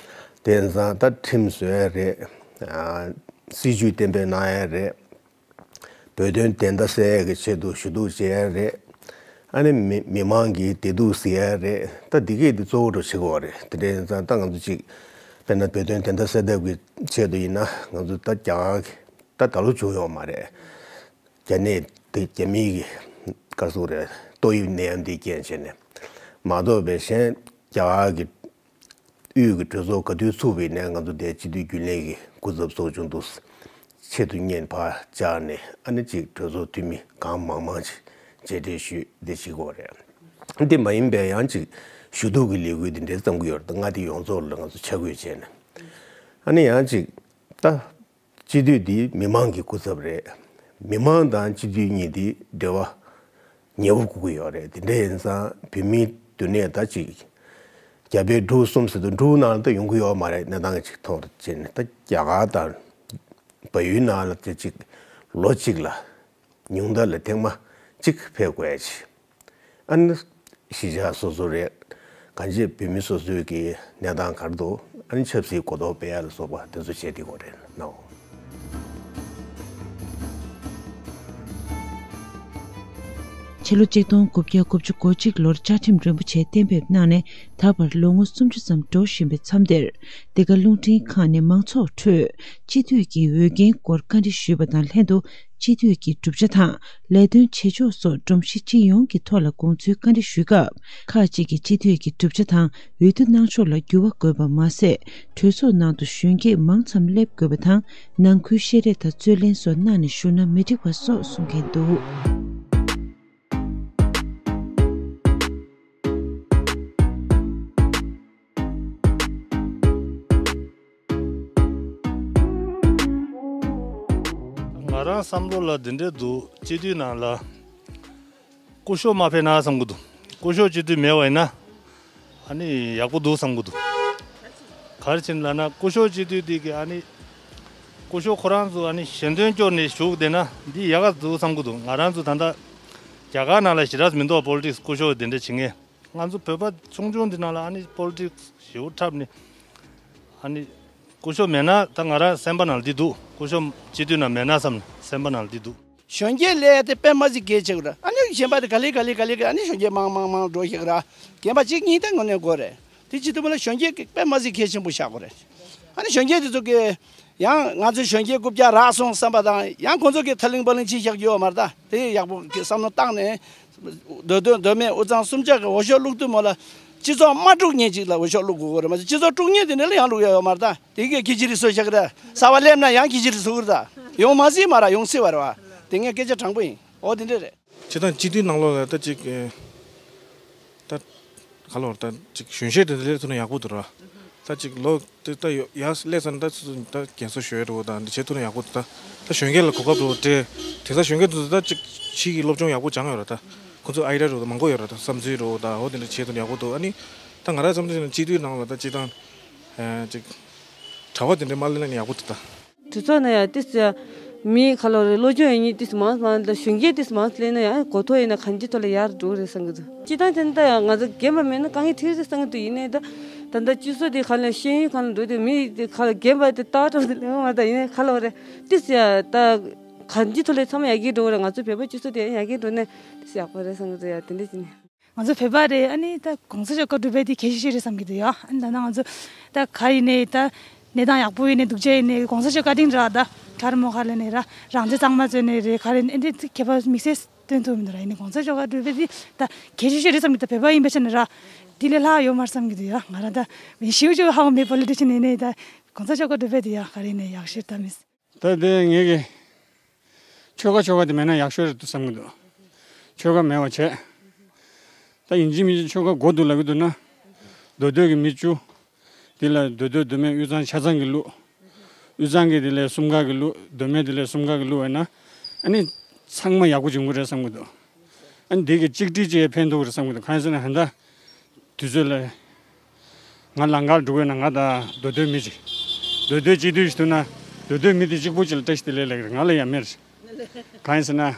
དེ་ཡིན་ཙང་ད་ཁྲིམས་བཟོ་ཡ་རེད། ཨ་སྲིད་ཇུས་གཏན་འབེབས་གནང་ཡ་རེད། བོད་དོན་བདེན་མཐའ་གསལ་ཡ་གི་ཆེད་དུ་ཞུ་གཏུག་བྱེད་ཡ་རེད། ཨ་ནི་མི་མི་མང་གི་བདེ་སྡུག་གཟིགས་ཡ་རེད། ད་འདི་གས་འདི་གཙོ་བོ་འདྲ་བྱེད་དགོས་རེད། དེ་འདྲ་ཡིན་ཙང་ད་ང་ཚོ་གཅིག་དཔེར་ན་བོད་དོན་བདེན་མཐའ་གསལ་ཐབས་ཀྱི་ཆེད་དུ་ཡིན་ན་ང་ཚོ་ད་རྒྱ་གར་གྱི་ད་ད་ལོ་བྱུང་ཡོད་མ་རེད། རྒྱ་ནད་དེ་རྒྱ་མིའི་གི་ག་རེ་ཟེར་དགོས་རེད། ཏོག་དབྱིབས་ནད་ཡམས་འདིའི་རྐྱེན་བྱས་ནས་མ་གཏོགས་པའི་གཞན་རྒྱ་གར་གྱི་དབུས་ཀྱི་གྲོས་ཚོགས་ག་དུས་ཚུགས་པ་ཡིན་ནའི་ང་ཚོ་དེ་སྤྱི་འཐུས་རྒྱུན་ལས་ཀྱི་སྐུ་ཚབ་ཚོགས་ཆུང་དུ་ཆེད་དུ་གཉེར་ཕར་བཅར་ནས་ཨ་ནི་གཅིག་གྲོས་ཚོགས་འཐུས་མི་གང་མང་མང་ཅིག་མཇལ་འཕྲད་ཞུས་དེ་བྱེད་དགོས་རེད། དེ་མ་ཡིན་པའི་ཡང་གཅིག་ཞུ་གཏུག་གི་ལས་འགུལ་དེ་འདྲའི་བརྩམས་ཀྱི་ཡོད་རེད། ད་མངའ་སྡེ་ཡོངས་རྫོགས་ལ་ང་ཚོ་ཆ་བགོས་བྱས་ནས་ཨ་ནི་ཡང་གཅིག་ད། སྤྱི་འཐུས་འདི་མི་མང་གི་སྐུ་ཚབ་རེད། མི་མང་དང་སྤྱི་འཐུས་གཉིས་འདི་འབྲེལ་བ་ཉེ་བོ་དགོས་ཀྱི་ཡོད་རེད། དེ་འདྲ་ཡིན་ཙང་བོད་མིའི་སྡོད་གནས་ད་ཅིག་ རྒྱ་བལ་འབྲུག་གསུམ་ཟེར་དུས་འབྲུག་ནང་ལ་ད་ཡོང་གི་ཡོད་མ་རེད། གནས་སྟངས་ཅིག་མཐོང་རེད་བྱས་ནས། ད་རྒྱ་གར་དང་བལ་ཡུལ་ནང་ལ་དེ་ཅིག་ལོ་གཅིག་ལ་ཉུང་མཐའ་ལ་ཐེངས་མ་གཅིག་ཕེབས་དགོས་ཡ་ཅིག་ཨ་ནི་གཞིས་ཆགས་སོ་སོ་རེད། གང་ཅི་བོད་མི་སོ་སོའི་གི་གནས་སྟངས་ག་རེ་འདུག་ཨ་ནི་ཆབ་སྲིད་གོ་རྟོགས་སྤེལ་ཡ་ལ་སོགས་པ་དེ་ཚོ་བྱས་བསྡད་དགོས་རེད་ནའོ། ཕྱི་ལོ་ཆིག་སྟོང་དགུ་བརྒྱ་དགུ་བཅུ་གོ་གཅིག་ལོར་བཅའ་ཁྲིམས་རིན་པོ་ཆེ་གཏན་འབེབས་གནང་ནས། ད་བར་ལོ་ངོ་སུམ་ཅུ་ཙམ་འགྲོ་བཞིན་པའི་མཚམས་འདིར། འདི་ག་རླུང་འཕྲིན་ཁང་ནས་མང་ཚོགས་ཁྲོད་སྤྱི་འཐུས་ཀྱི་འོས་འགན་སྐོར་བཀའ་འདྲི་ཞུས་པ་དང་ལྷན་དུ། སྤྱི་འཐུས་ཀྱི་གྲུབ་ཆ་དང་ལས་དོན་བྱེད་ཕྱོགས་སོགས་སྒྲོམ་གཞི་སྤྱི་ཡོངས་ཀྱི་ཐོག་ལ་དགོངས་ཚུལ་བཀའ་འདྲི་ཞུས་སྐབས། ཁག་ཅིག་གིས་སྤྱི་འཐུས་ཀྱི་གྲུབ་ཆ་དང་འོས་བསྡུ་གནང་ཕྱོགས་ལ་འགྱུར་བ་དགོས་པ་མ་ཟད། གྲོས་ཚོགས་ནང་དུ་གཞོན་སྐྱེས་མང་ཙམ་སླེབས་དགོས་པ་དང་། ནང་ཁུལ་བཤད་རེས་དང་རྩོད་ལེན་སོགས་གནང་ནས་ཞུ་ན་མི་འགྲིག་པ་སོགས་གསུང་མཁན་འདུག་ང་རང་བསམ་བློ་ལ་འདི་འདྲས་འདུག་སྤྱི་འཐུས་ནང་ལ་སྐུ་ཞབས་མ་ཕེབས་ན་བསམ་གི་འདུག་སྐུ་ཞབས་སྤྱི་འཐུས་མེད་པ་ཡིན་ན་ཨ་ནི་ཡག་པོ་འདུག་བསམ་གི་འདུག་ག་རེ་བྱས་ནས་ལབ་ན། སྐུ་ཞབས་སྤྱི་འཐུས་འདི་གི་ཨ་ནི་སྐུ་ཞབས་ཁོ་རང་ཚོ་ཨ་ནི་ཞལ་འདོན་སྐྱོར་ནས་བཞུགས་བསྡད་ན་འདི་ཡག་ག་འདུག་བསམ་གི་འདུག་ང་རང་ཚོ་ད་ལྟ་རྒྱ་གར་ནང་ལ་ཞེ་དྲག་མི་འདུག་པོ་ལི་ཊིག་སི་སྐུ་ཞབས་དེ་འདྲ་བྱེད་མཁན། ང་ཚོ་བོད་པ་ཆུང་ཆུང་འདི་ནང་ལ་ཨ་ནི་པོ་ལི་ཊིག་སི་ཞེ་པོ་འཁྲབ་ནས་ཨ་ནི་སྐུ་ཞབས་མེད་ན་ད་ང་རང་སེམས་པ་ནང་ལ་འདི་འདུག་སྐུ་ཞབས་སྤྱི་འཐུས་ནང་མེད་ན་བསམ་ནས་སེམས་པ་ནང་ལ་འདི་འདུག་གཞོན་སྐྱེས་ལས་དེ་དཔེ་མ་སྲིད་གལ་ཆེ་གི་ར། ཨ་ནི་གཞན་པ་དེ་ག་ལེ་ག་ལེ་ག་ལེ་ག་ཨ་ནི་གཞོན་སྐྱེས་མང་མང་མང་འགྲོ་ཤེས་གི་ར། རྒན་པ་གཅིག་གཉིས་དེ་དངོས་གནས་དགོས་རེད། དེ་ཅི་ཐུབ་ལ་གཞོན་སྐྱེས་ཀྱི་དཔེ་མ་སྲིད་གལ་ཆེན་པོ་བཞག་དགོས་རེད། ཨ་ནི་གཞོན་སྐྱེས་དེ་ཚོ་གི་ཡང་ང་ཚོ་གཞོན་སྐྱེས་རྐུབ་བཀྱག་རག་སོང་བསམ་པ་དང་ཡང་ཁོང་ཚོ་གི་ཐ་ལིང་པ་ལིང་ཅིག་བཞག་རྒྱུ་ཡོད་མ་རེད་ད། དེ་ཡག་པོ་གི་བསམ་བློ་བཏང་ནས་མདོ་སྟོད་མདོ་སྨད་དབུས་གཙང་གསུམ་ཆ་གི་འོས་ཤོག་བླུགས་དུས་མོ་ལ་སྤྱི་ཚོགས་མ་དཀྲུག་མཁན་ཅིག་ལ་འོས་ཤོག་བླུགས་དགོས་གི་རེད། མ་གཞི་སྤྱི་ཚོགས་དཀྲུག་མཁན་དེ་འདྲ་ལ་ཡང་བླུགས་ཡ་ཡོད་མ་རེད་ད། དེ་གི་ཁྱི་ཅི་རི་སོ་བཞག་གི་རེད། གསར་པ་སླེབས་ན་ཡང་ཁྱི་ཅི་རི་སོ་གི་རེད་ད། ཡོང་མ་སྲིད་མ་ར་ཡོང་སྲིད་པ་རེད་བ། དེ་ངས་སྐད་ཆ་དྲང་པོ་ཡིན། འོ་དེ་འདྲ་རེད། སྤྱི་བཏང་སྤྱི་འཐུས་ནང་ལོགས་ལ་ད་ཅིག་ཨེ། ད་ག་ལོར་ད་ཅིག་གཞོན་ཤེས་དེ་འདྲ་སླེབས་ཐུབ་ན་ཡག་པོ་འདུག་ར། ད་ཅིག་ལོ་དེ་ད་ཡོ་ཡར་སླེབས་ཚར་ན་ད་སོ་སོ་ད་རྒན་གསོ་ཞུ་ཡས་འགྲོ་ད་འདི་བྱེད་ཐུབ་ན་ཡག་པོ་འདུག་ད་ད་གཞོན་སྐྱེས་ལ་གོ་སྐབས་འགྲོ་སྤྲད། དེང་སང་གཞོན་སྐྱེས་དེ་ཚོ་ད་ཅིག་ཕྱི་གི་སློབ་སྦྱོང་ཡག་པོ་སྦྱངས་ཡོད་ར། ད་ཁོ་ཚོ་ཨའི་ཌི་ཡ་འགྲོ་ད་མང་པོ་ཡོད་ར། ད་བསམ་ཚུལ་འགྲོ་ད་འོ་དེ་འདྲ་བྱེད་ཐུབ་ན་ཡག་པོ་འདུག་ཨ་ནི་ད་ང་རང་བསམ་ཚུལ་བྱས་ན་སྤྱི་འཐུས་ནང་ལ་ད་སྤྱི་བཏང་ཨེ་ཅིག་གྲྭ་པ་དེ་འདྲ་མ་སླེབས་ན་ཡག་པོ་འདུག་ད། གྲོས་ཚོགས་ནང་ཡང་ཏིས་ཡ། མི་ཁ་ལོ་རེ་བློ་སྦྱོང་ཡོད་མཁན་ཏིས་མང་མང་ལ་གཞོན་སྐྱེས་ཏིས་མང་སླེབས་ན་ཡང་གོ་ཐོས་ཡིན་ན་གང་ཅི་ཐོག་ལ་ཡར་འགྲོ་རེད་བསམ་གི་འདུག་སྤྱི་བཏང་དེ་ནི་ད་ཡང་ང་ཚོ་རྒན་པ་མེད་ན་དཀའ་ངལ་འཕྲད་རེད་བསམ་གི་འདུག་ཡིན་ནའི་ད་ད་ལྟ་སྤྱི་ཚོགས་དེ་ག་ལ་ཤེས་ཡོན་གང་ལ་འགྲོ་དུས་མི་དེ་ག་ལ་རྒན་པ་དེ་ལྟ་སྟངས་དེ་ལེགས་མ་ད་ཡིན་ནའི་ཁ་ལོ་རེ་ཏིས་ཡ་ད་གང་ཅི་ཐོག་ལ་ཚང་མ་ཡར་རྒྱས་འགྲོ་རེད། ང་ཚོ་བོད་པ་སྤྱི་ཚོགས་དེ་ཡང་ཡར་རྒྱས་འགྲོ་ནས་ཏིས་ཡག་པོ་རེད་བསམ་གི་འདུག་ཡ་དེ་འདྲ་ཅི་ནས། ང་ཚོ་བོད་པ་རེད། ཨ་ནི་ད་གོང་ས་མཆོག་བཀའ་སྒྲུབ་པའི་དེ་གལ་ཆེ་ཤོས་རེད་བསམ་གྱི་འདུག་ཡ། ཨ་ནི་ད་ནང་ང་ཚོ་ད་ག་ཡིན་ནའི་ད་གནས་སྟངས་ཡག་པོ་ཡིན་ནའི་སྡུག་ཅག་ཡིན་ནའི་གོང་ས་མཆོག་བཀའ་དྲིན་རེད་ད། གྲལ་མོ་ཁ་ལ་ནས་ར་རང་བཙན་གཙང་མ་བཟོས་ནས་རེད། ག་རེ་ཨེ་འདྲ་ཁྱད་པར་དམིགས་བསལ་སྟོན་ཐུབ་མི་འདུག་ར། ཡིན་ནའི་གོང་ས་མཆོག་བཀའ་སྒྲུབ་པའི་དེ་ད་གལ་ཆེ་ཤོས་རེད་བསམ་གྱི་འདུག་བོད་པ་ཡིན་པའི་ཆ་ནས་ར་དེ་ལས་ལྷག་ཡོད་མ་རེད་བསམ་གྱི་འདུག་ཡ། ང་རང་ད་མི་ཞིའུ་ཅིག་ཧ་གོ་མེད། པོ་ལི་ཊི་ཤན་ཡིན་ནའི་ད་གོང་ས་མཆོག་བཀའ་སྒྲུབ་པའི་དེ་ཡ་ག་རེ་ཡིན་ནའི་ཡག་ཤོས་ད་མི། ད་དེ་ངེད་ཀྱི་ཆོལ་ཁ་ཆོལ་ཁ་དེ་མེད་ན་ཡག་ཤོས་རེད་འདུག་བསམ་གྱི་འདུག་ཆོལ་ཁ་མེད་པ་བྱས། ད་ཡིན་གཅིག་མིན་གཅིག་ཆོལ་ཁ་དགོས་འདུག་ལབ་ཀྱི་འདུག་ན། མདོ་སྟོད་ཀྱི་མི་བཅུ། དེ་ལ་མདོ་སྟོད་མདོ་སྨད་དབུས་གཙང་ཆ་ཚང་གི་བླུགས། དབུས་གཙང་གི་དེ་ལས་གསུམ་ཀ་གི་བླུགས། མདོ་སྨད་དེ་ལས་གསུམ་ཀ་གི་བླུགས་པ་ཡིན་ན། ཨ་ནི་ཚང་མ་ཡག་པོ་བྱུང་གི་རེད་བསམ་གྱི་འདུག་ཨ་ནི་དེ་གི་གཅིག་སྒྲིལ་བྱས་ཕན་ཐོགས་ཀྱི་རེད་བསམ་གྱི་འདུག་གང་ཡིན་ཟེར་ན་ད་ལྟ། དུས་ཚོད་ལ། ང་ལམ་ཁར་འགྲོ་དགོས་ན་ང་དང་མདོ་སྟོད་མི་རེད། མདོ་སྟོད་སྤྱི་འཐུས་ཞིག་ཐུག་ན་མདོ་སྟོད་མི་དེ་གཅིག་པུ་ཅིག་ལ་བཀྲ་ཤིས་བདེ་ལེགས་ལབ་ཀྱི་རེད། ང་ལ་ཡང་མེད་རེད། གང་ཡིན་ཟེར་ན།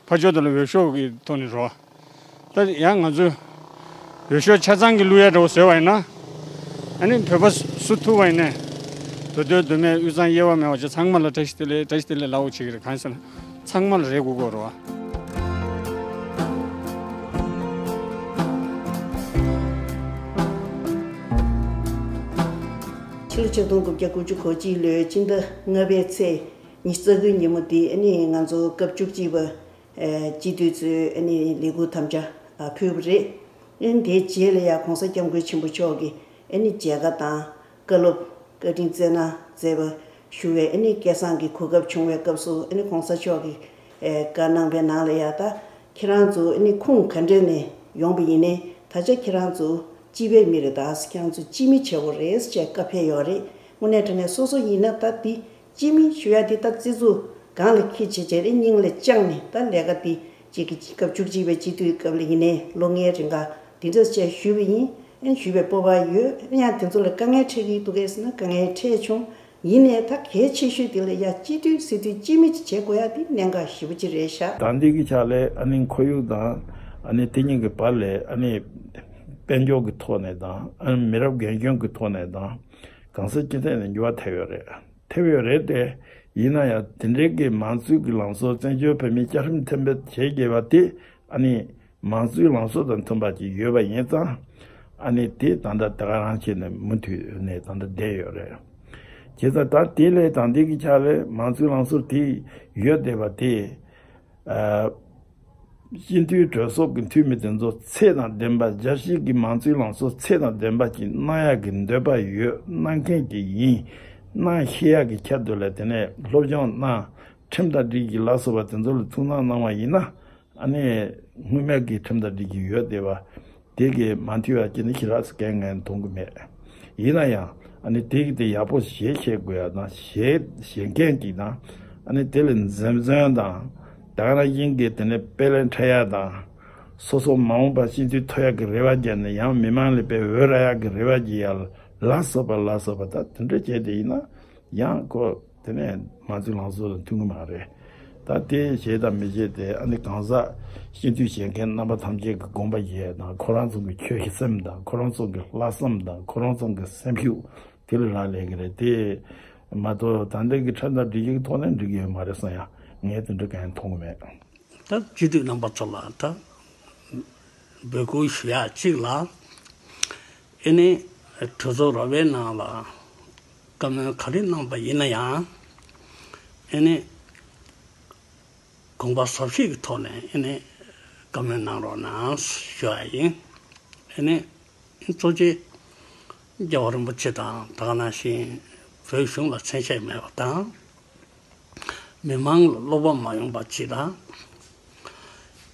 ཕར་ཕྱོགས་དེ་ལ་འོས་ཤོག་གི་ཐོག་ནས་རོ། ད་ཡང་ང་ཚོས་འོས་ཤོག་ཆ་ཚང་གི་བླུགས་ཡ་འདྲ་བོ་བཟོས་པ་ཡིན་ན། ཨ་ནི་བོད་པ་སུ་ཐུག་པ་ཡིན་ནའི། མདོ་སྟོད་མདོ་སྨད་དབུས་གཙང་དབྱེ་བ་མེད་པ་བྱས་ཚང་མ་ལ་བཀྲ་ཤིས་བདེ་ལེགས་བཀྲ་ཤིས་བདེ་ལེགས་ལབ་དགོས་བྱེད་ཀྱི་རེད། གང་ཡིན་ཟེར་ན། ཚང་མ་ལ་རེ་དགོས་ཀྱི་རེད་བ། ཕྱི་ལོ་ཆིག་སྟོང་དགུ་བརྒྱ་དགུ་བཅུ་གོ་གཅིག་ལོའི་སྤྱི་ཟླ་ལྔ་པའི་ཚེས་ཉི་ཤུ་རྩ་དགུའི་ཉིན་མོ་འདི་ཨ་ནི་ང་ཚོ་སྐབས་བཅུ་གཅིག་པ་ཨ་སྤྱི་འཐུས་ཚོས་ཨ་ནི་ལས་འཁུར་དམ་བཅའ་ཨ་ཕུལ་བ་རེད། ཨ་ནི་དེའི་རྗེས་ལ་ཡང་གོང་ས་སྐྱབས་མགོན་ཆེན་པོ་མཆོག་གིས་ཨ་ནི་མཇལ་ཁ་དང་བཀའ་སློབ་བཀའ་དྲིན་སྩལ་གནང་མཛད་པ་ཞུ་བའི་ཨ་ནི་སྐལ་བཟང་གི་གོ་སྐབས་བྱུང་བའི་སྐབས་སུ་ཨ་ནི་གོང་ས་མཆོག་གིས་ཨེ་བཀའ་གནང་བའི་ནང་ལ་ཡང་ད་ཁྱེད་རང་ཚོ་ཨ་ནི་ཁུངས་ག་འདྲ་ནས་ཡོང་བ་ཡིན་ནའི་ད་ཆ་ཁྱེད་རང་ཚོ་སྤྱི་པའི་མི་རེད། ད་ཁྱེད་རང་ཚོ་སྤྱི་མི་བྱེད་དགོས་རེད་ཅེས་བཀའ་ཕེབས་ཡོད་རེད། དངོས་གནས་དྲང་གནས་སོ་སོ་ཡིན་ན་ད་འདི་སྤྱི་མི་ཞུ་ཡ་འདི་ད་རྩི་ཚུགས་སྒང་ལ་འཁྱེར་བྱས་བྱས་རེད། སྙིང་ལ་བཅངས་ནས་ད་ལས་ཀ་འདི་གཅིག་གི་སྐབས་བཅུ་གཅིག་པའི་སྤྱི་འཐུས་སྐབས་ལ་ཡིན་ནའི་ལོ་ལྔའི་རིང་ག་འདི་འདྲ་བྱས་ཞུས་པ་ཡིན། ཨེ་ཞུས་པའི་སྤོབས་པ་ཡོད། ཨེ་ཡང་དེ་ཚོ་ལ་དཀའ་ངལ་འཕྲད་ཀྱི་འདུག་གས་ཟེར་ན་དཀའ་ངལ་འཕྲད་བྱུང་། ཡིན་ནའི་ད་གལ་ཆེ་ཤོས་དེ་ལ་ཡ་སྤྱི་འཐུས་སྲིད་དོན་སྤྱི་མི་ཅིག་བྱེད་དགོས་ཡ་དེ་གནད་འགག་ཞེ་པོ་ཅིག་རེད་ཤག་ད་འདི་གི་ཆ་ལས་ཨ་ནི་ཁོར་ཡུག་དང་ཨ་ནི་དེ་གཉིས་ཀྱི་བར་ལས་ཨ་ནི་དཔལ་འབྱོར་གྱི་ཐོག་ནས་དང་ཨ་ནི་མི་རབས་རྒན་གཞོན་གྱི་ཐོག་ནས་དང་གང་ས་ཅི་ཐད་ནས་འགྱུར་བ་ཐེབས་ཡོད་རེད། ཐེབས་ཡོད་རེད་དེ། ཡིན་ན་ཡང་དེ་འདྲའི་གི་མང་གཙོའི་གི་ལམ་སྲོལ་བཙན་བྱོལ་བོད་མིའི་བཅའ་ཁྲིམས་གཏན་འབེབས་བྱས་བསྡད་པ་དེ་ཨ་ནི་མང་གཙོའི་ལམ་སྲོལ་དང་མཐུན་པ་ཅིག་ཡོད་པ་ཡིན་ཙང་ཨ་ནི་དེ་ད་ལྟ་དེ་ག་རང་བྱས་ནས་མུ་མཐུད་ནས་ད་ལྟ་བསྡད་ཡོད་རེད། བྱས་ཙང་ད་དེ་ལས་ད་འདི་གི་ཆ་ལས་མང་གཙོའི་ལམ་སྲོལ་དེ་ཡོད་བསྡད་པ་དེ། ཨ། སྤྱི་འཐུས་གྲོས་ཚོགས་ཀྱི་འཐུས་མི་དེ་ཚོ་ཚད་དང་ལྡན་པ། རྒྱལ་སྤྱིའི་གི་མང་གཙོའི་ལམ་སྲོལ་ཚད་དང་ལྡན་པ་ཅིག་གནང་ཡག་གི་འདོད་པ་ཡོད། གནང་མཁན་ཅིག་ཡིན། གནང་ཤེས་ཡག་གི་ཆེད་དུ་ལ་དེ་ནས་སློབ་སྦྱོང་གནང་། ཁྲིམས་དང་སྒྲིག་གཞི་ལ་སོགས་པ་དེ་ཚོ་ལ་ཐུགས་སྣང་གནང་བ་ཡིན་ན། ཨ་ནི་སྔོན་མའི་གི་ཁྲིམས་དང་སྒྲིག་གཞི་ཡོད་བསྡད་པ། དེ་གི་མ་མཐུན་པ་ཅི་ནི་ཞེ་དྲག་ཙམ་གང་ངས་མཐོང་གི་མེད། ཡིན་ན་ཡང་ཨ་ནི་དེ་གི་དེ་ཡག་པོ་བཞེས་ཤེས་དགོས་ཡ་དང་བཞེས་བཞེས་མཁན་གྱི་དང་ཨ་ནི་དེ་ལ་འཛེམ་ཟོན་དང་། ད་ག་ནང་བཞིན་གྱི་དེ་ནས་དཔེ་ལེན་འཕྲད་ཡ་དང་། སོ་སོ་མ་འོངས་པར་སྤྱི་འཐུས་ཐོབ་ཡ་གི་རེ་བ་བརྒྱབ་ནས་ཡང་མི་མང་ལ་དཔེ་འོས་རག་ཡ་གི་རེ་བ་བརྒྱབ་ཡ་ལ་སོགས་པ་ལ་སོགས་པ་ད་དེ་འདྲ་བྱས་ཏེ་ཡིན་ན་ཡང་ཁོ། དེ་ནས་མང་གཙོའི་ལམ་སྲོལ་ལ་མཐུན་གྱི་མ་རེད། ད་དེ་བྱས་དང་མི་བྱས་དེ་ཨ་ནི་གང་ཟག་སྤྱི་འཐུས་བྱེད་མཁན་རྣམ་པ་ཐམས་ཅད་ཀྱི་དགོངས་པ་བཞེས་དང་ཁོ་རང་ཚོ་གི་ཆོད་སེམས་དང་ཁོ་རང་ཚོ་གི་ལྷག་བསམ་དང་ཁོ་རང་ཚོ་གི་སེམས་ཤུགས་དེ་ལ་རག་ལས་ཀྱི་རེད་དེ། མ་གཏོགས་ད་ལྟའི་གི་ཁྲིམས་དང་སྒྲིག་གཞི་གི་ཐོག་ནས་འགྲིག་གི་ཡོད་མ་རེད་བསམ་ཡ་ངས་དེ་འདྲ་གང་ཡང་མཐོང་གི་མེད། ད་སྤྱི་འཐུས་རྣམ་པ་ཚོ་ལ་ད་འབོད་སྐུལ་ཞུ་ཡ་གཅིག་ལ། ཨེ་ནི་གྲོས་ཚོགས་ར་བའི་ནང་ལ་བཀའ་མོལ་ག་རེ་གནང་པ་ཡིན་ན་ཡང་ཨེ་ནི་དགོངས་པ་ཟབ་ཤོས་ཀྱི་ཐོག་ནས་ཨེ་ནི་བཀའ་མོལ་གནང་རོགས་གནང་ཞུ་ཡ་ཡིན། ཨེ་ནི་གཙོ་ཆེ་རྒྱལ་བ་རིན་པོ་ཆེ་དང་ད་ག་ནང་བཞིན་བོད་གཞུང་ལ་མཚན་ཤས་མེད་པ་དང་། མི་མང་ལ་བློ་ཕམ་མ་ཡོང་པ་ཅིག་དང་།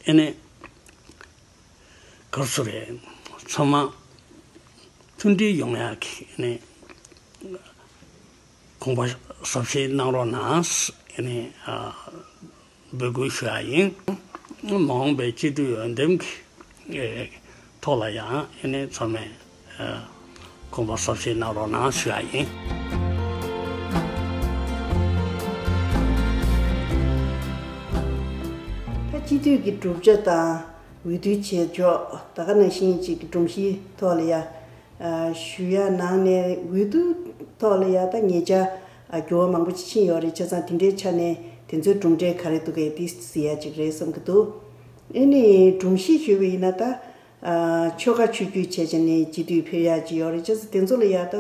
ཨེ་ནི་ག་རེ་ཟེར་རེད། ཚང་མ་མཐུན་སྒྲིལ་ཡོང་ཡག་གི་ཨེ་ནི་དགོངས་པ་ཟབ་བཞེས་གནང་རོགས་གནང་ཨེ་ནི་ཨ། འབོད་སྐུལ་ཞུ་ཡ་ཡིན། མ་འོངས་པའི་སྤྱི་འཐུས་འོས་འདེམས་ཀྱི་ཐོག་ལ་ཡང་ཨེ་ནི་ཚང་མས་དགོངས་པ་ཟབ་བཞེས་གནང་རོགས་གནང་ཞུ་ཡ་ཡིན། ད་སྤྱི་འཐུས་ཀྱི་གྲུབ་ཆ་དང་འོས་བསྡུ་བྱེད་ཕྱོགས་ད་ག་ནང་བཞིན་ཅིག་གི་སྒྲོམ་གཞིའི་ཐོག་ལ་ཡ། ཞུ་ཡ་ནང་ནས་འོས་བསྡུ་ཐོག་ལ་ཡ་ད་ཉེ་ཆར་འགྱུར་བ་མང་པོ་ཅིག་ཕྱིན་ཡོད་རེད། བྱས་ཙང་དེ་འདྲའི་ཆ་ནས་དེ་ཚོའི་གྲུབ་འབྲས་ག་རེ་འདུག་གས་དེ་གཟིགས་ཡ་ཅིག་རེད་བསམ་གྱི་འདུག་ཨེ་ནི་སྒྲོམ་གཞི་ཞུས་པ་ཡིན་ན་ད་ཆོལ་ཁ་ཆོས་བརྒྱུད་བྱས་བྱས་ནས་སྤྱི་འཐུས་ཕེབས་ཡ་ཅིག་ཡོད་རེད། བྱས་ཙང་དེ་ཚོ་ལ་ཡ་ད་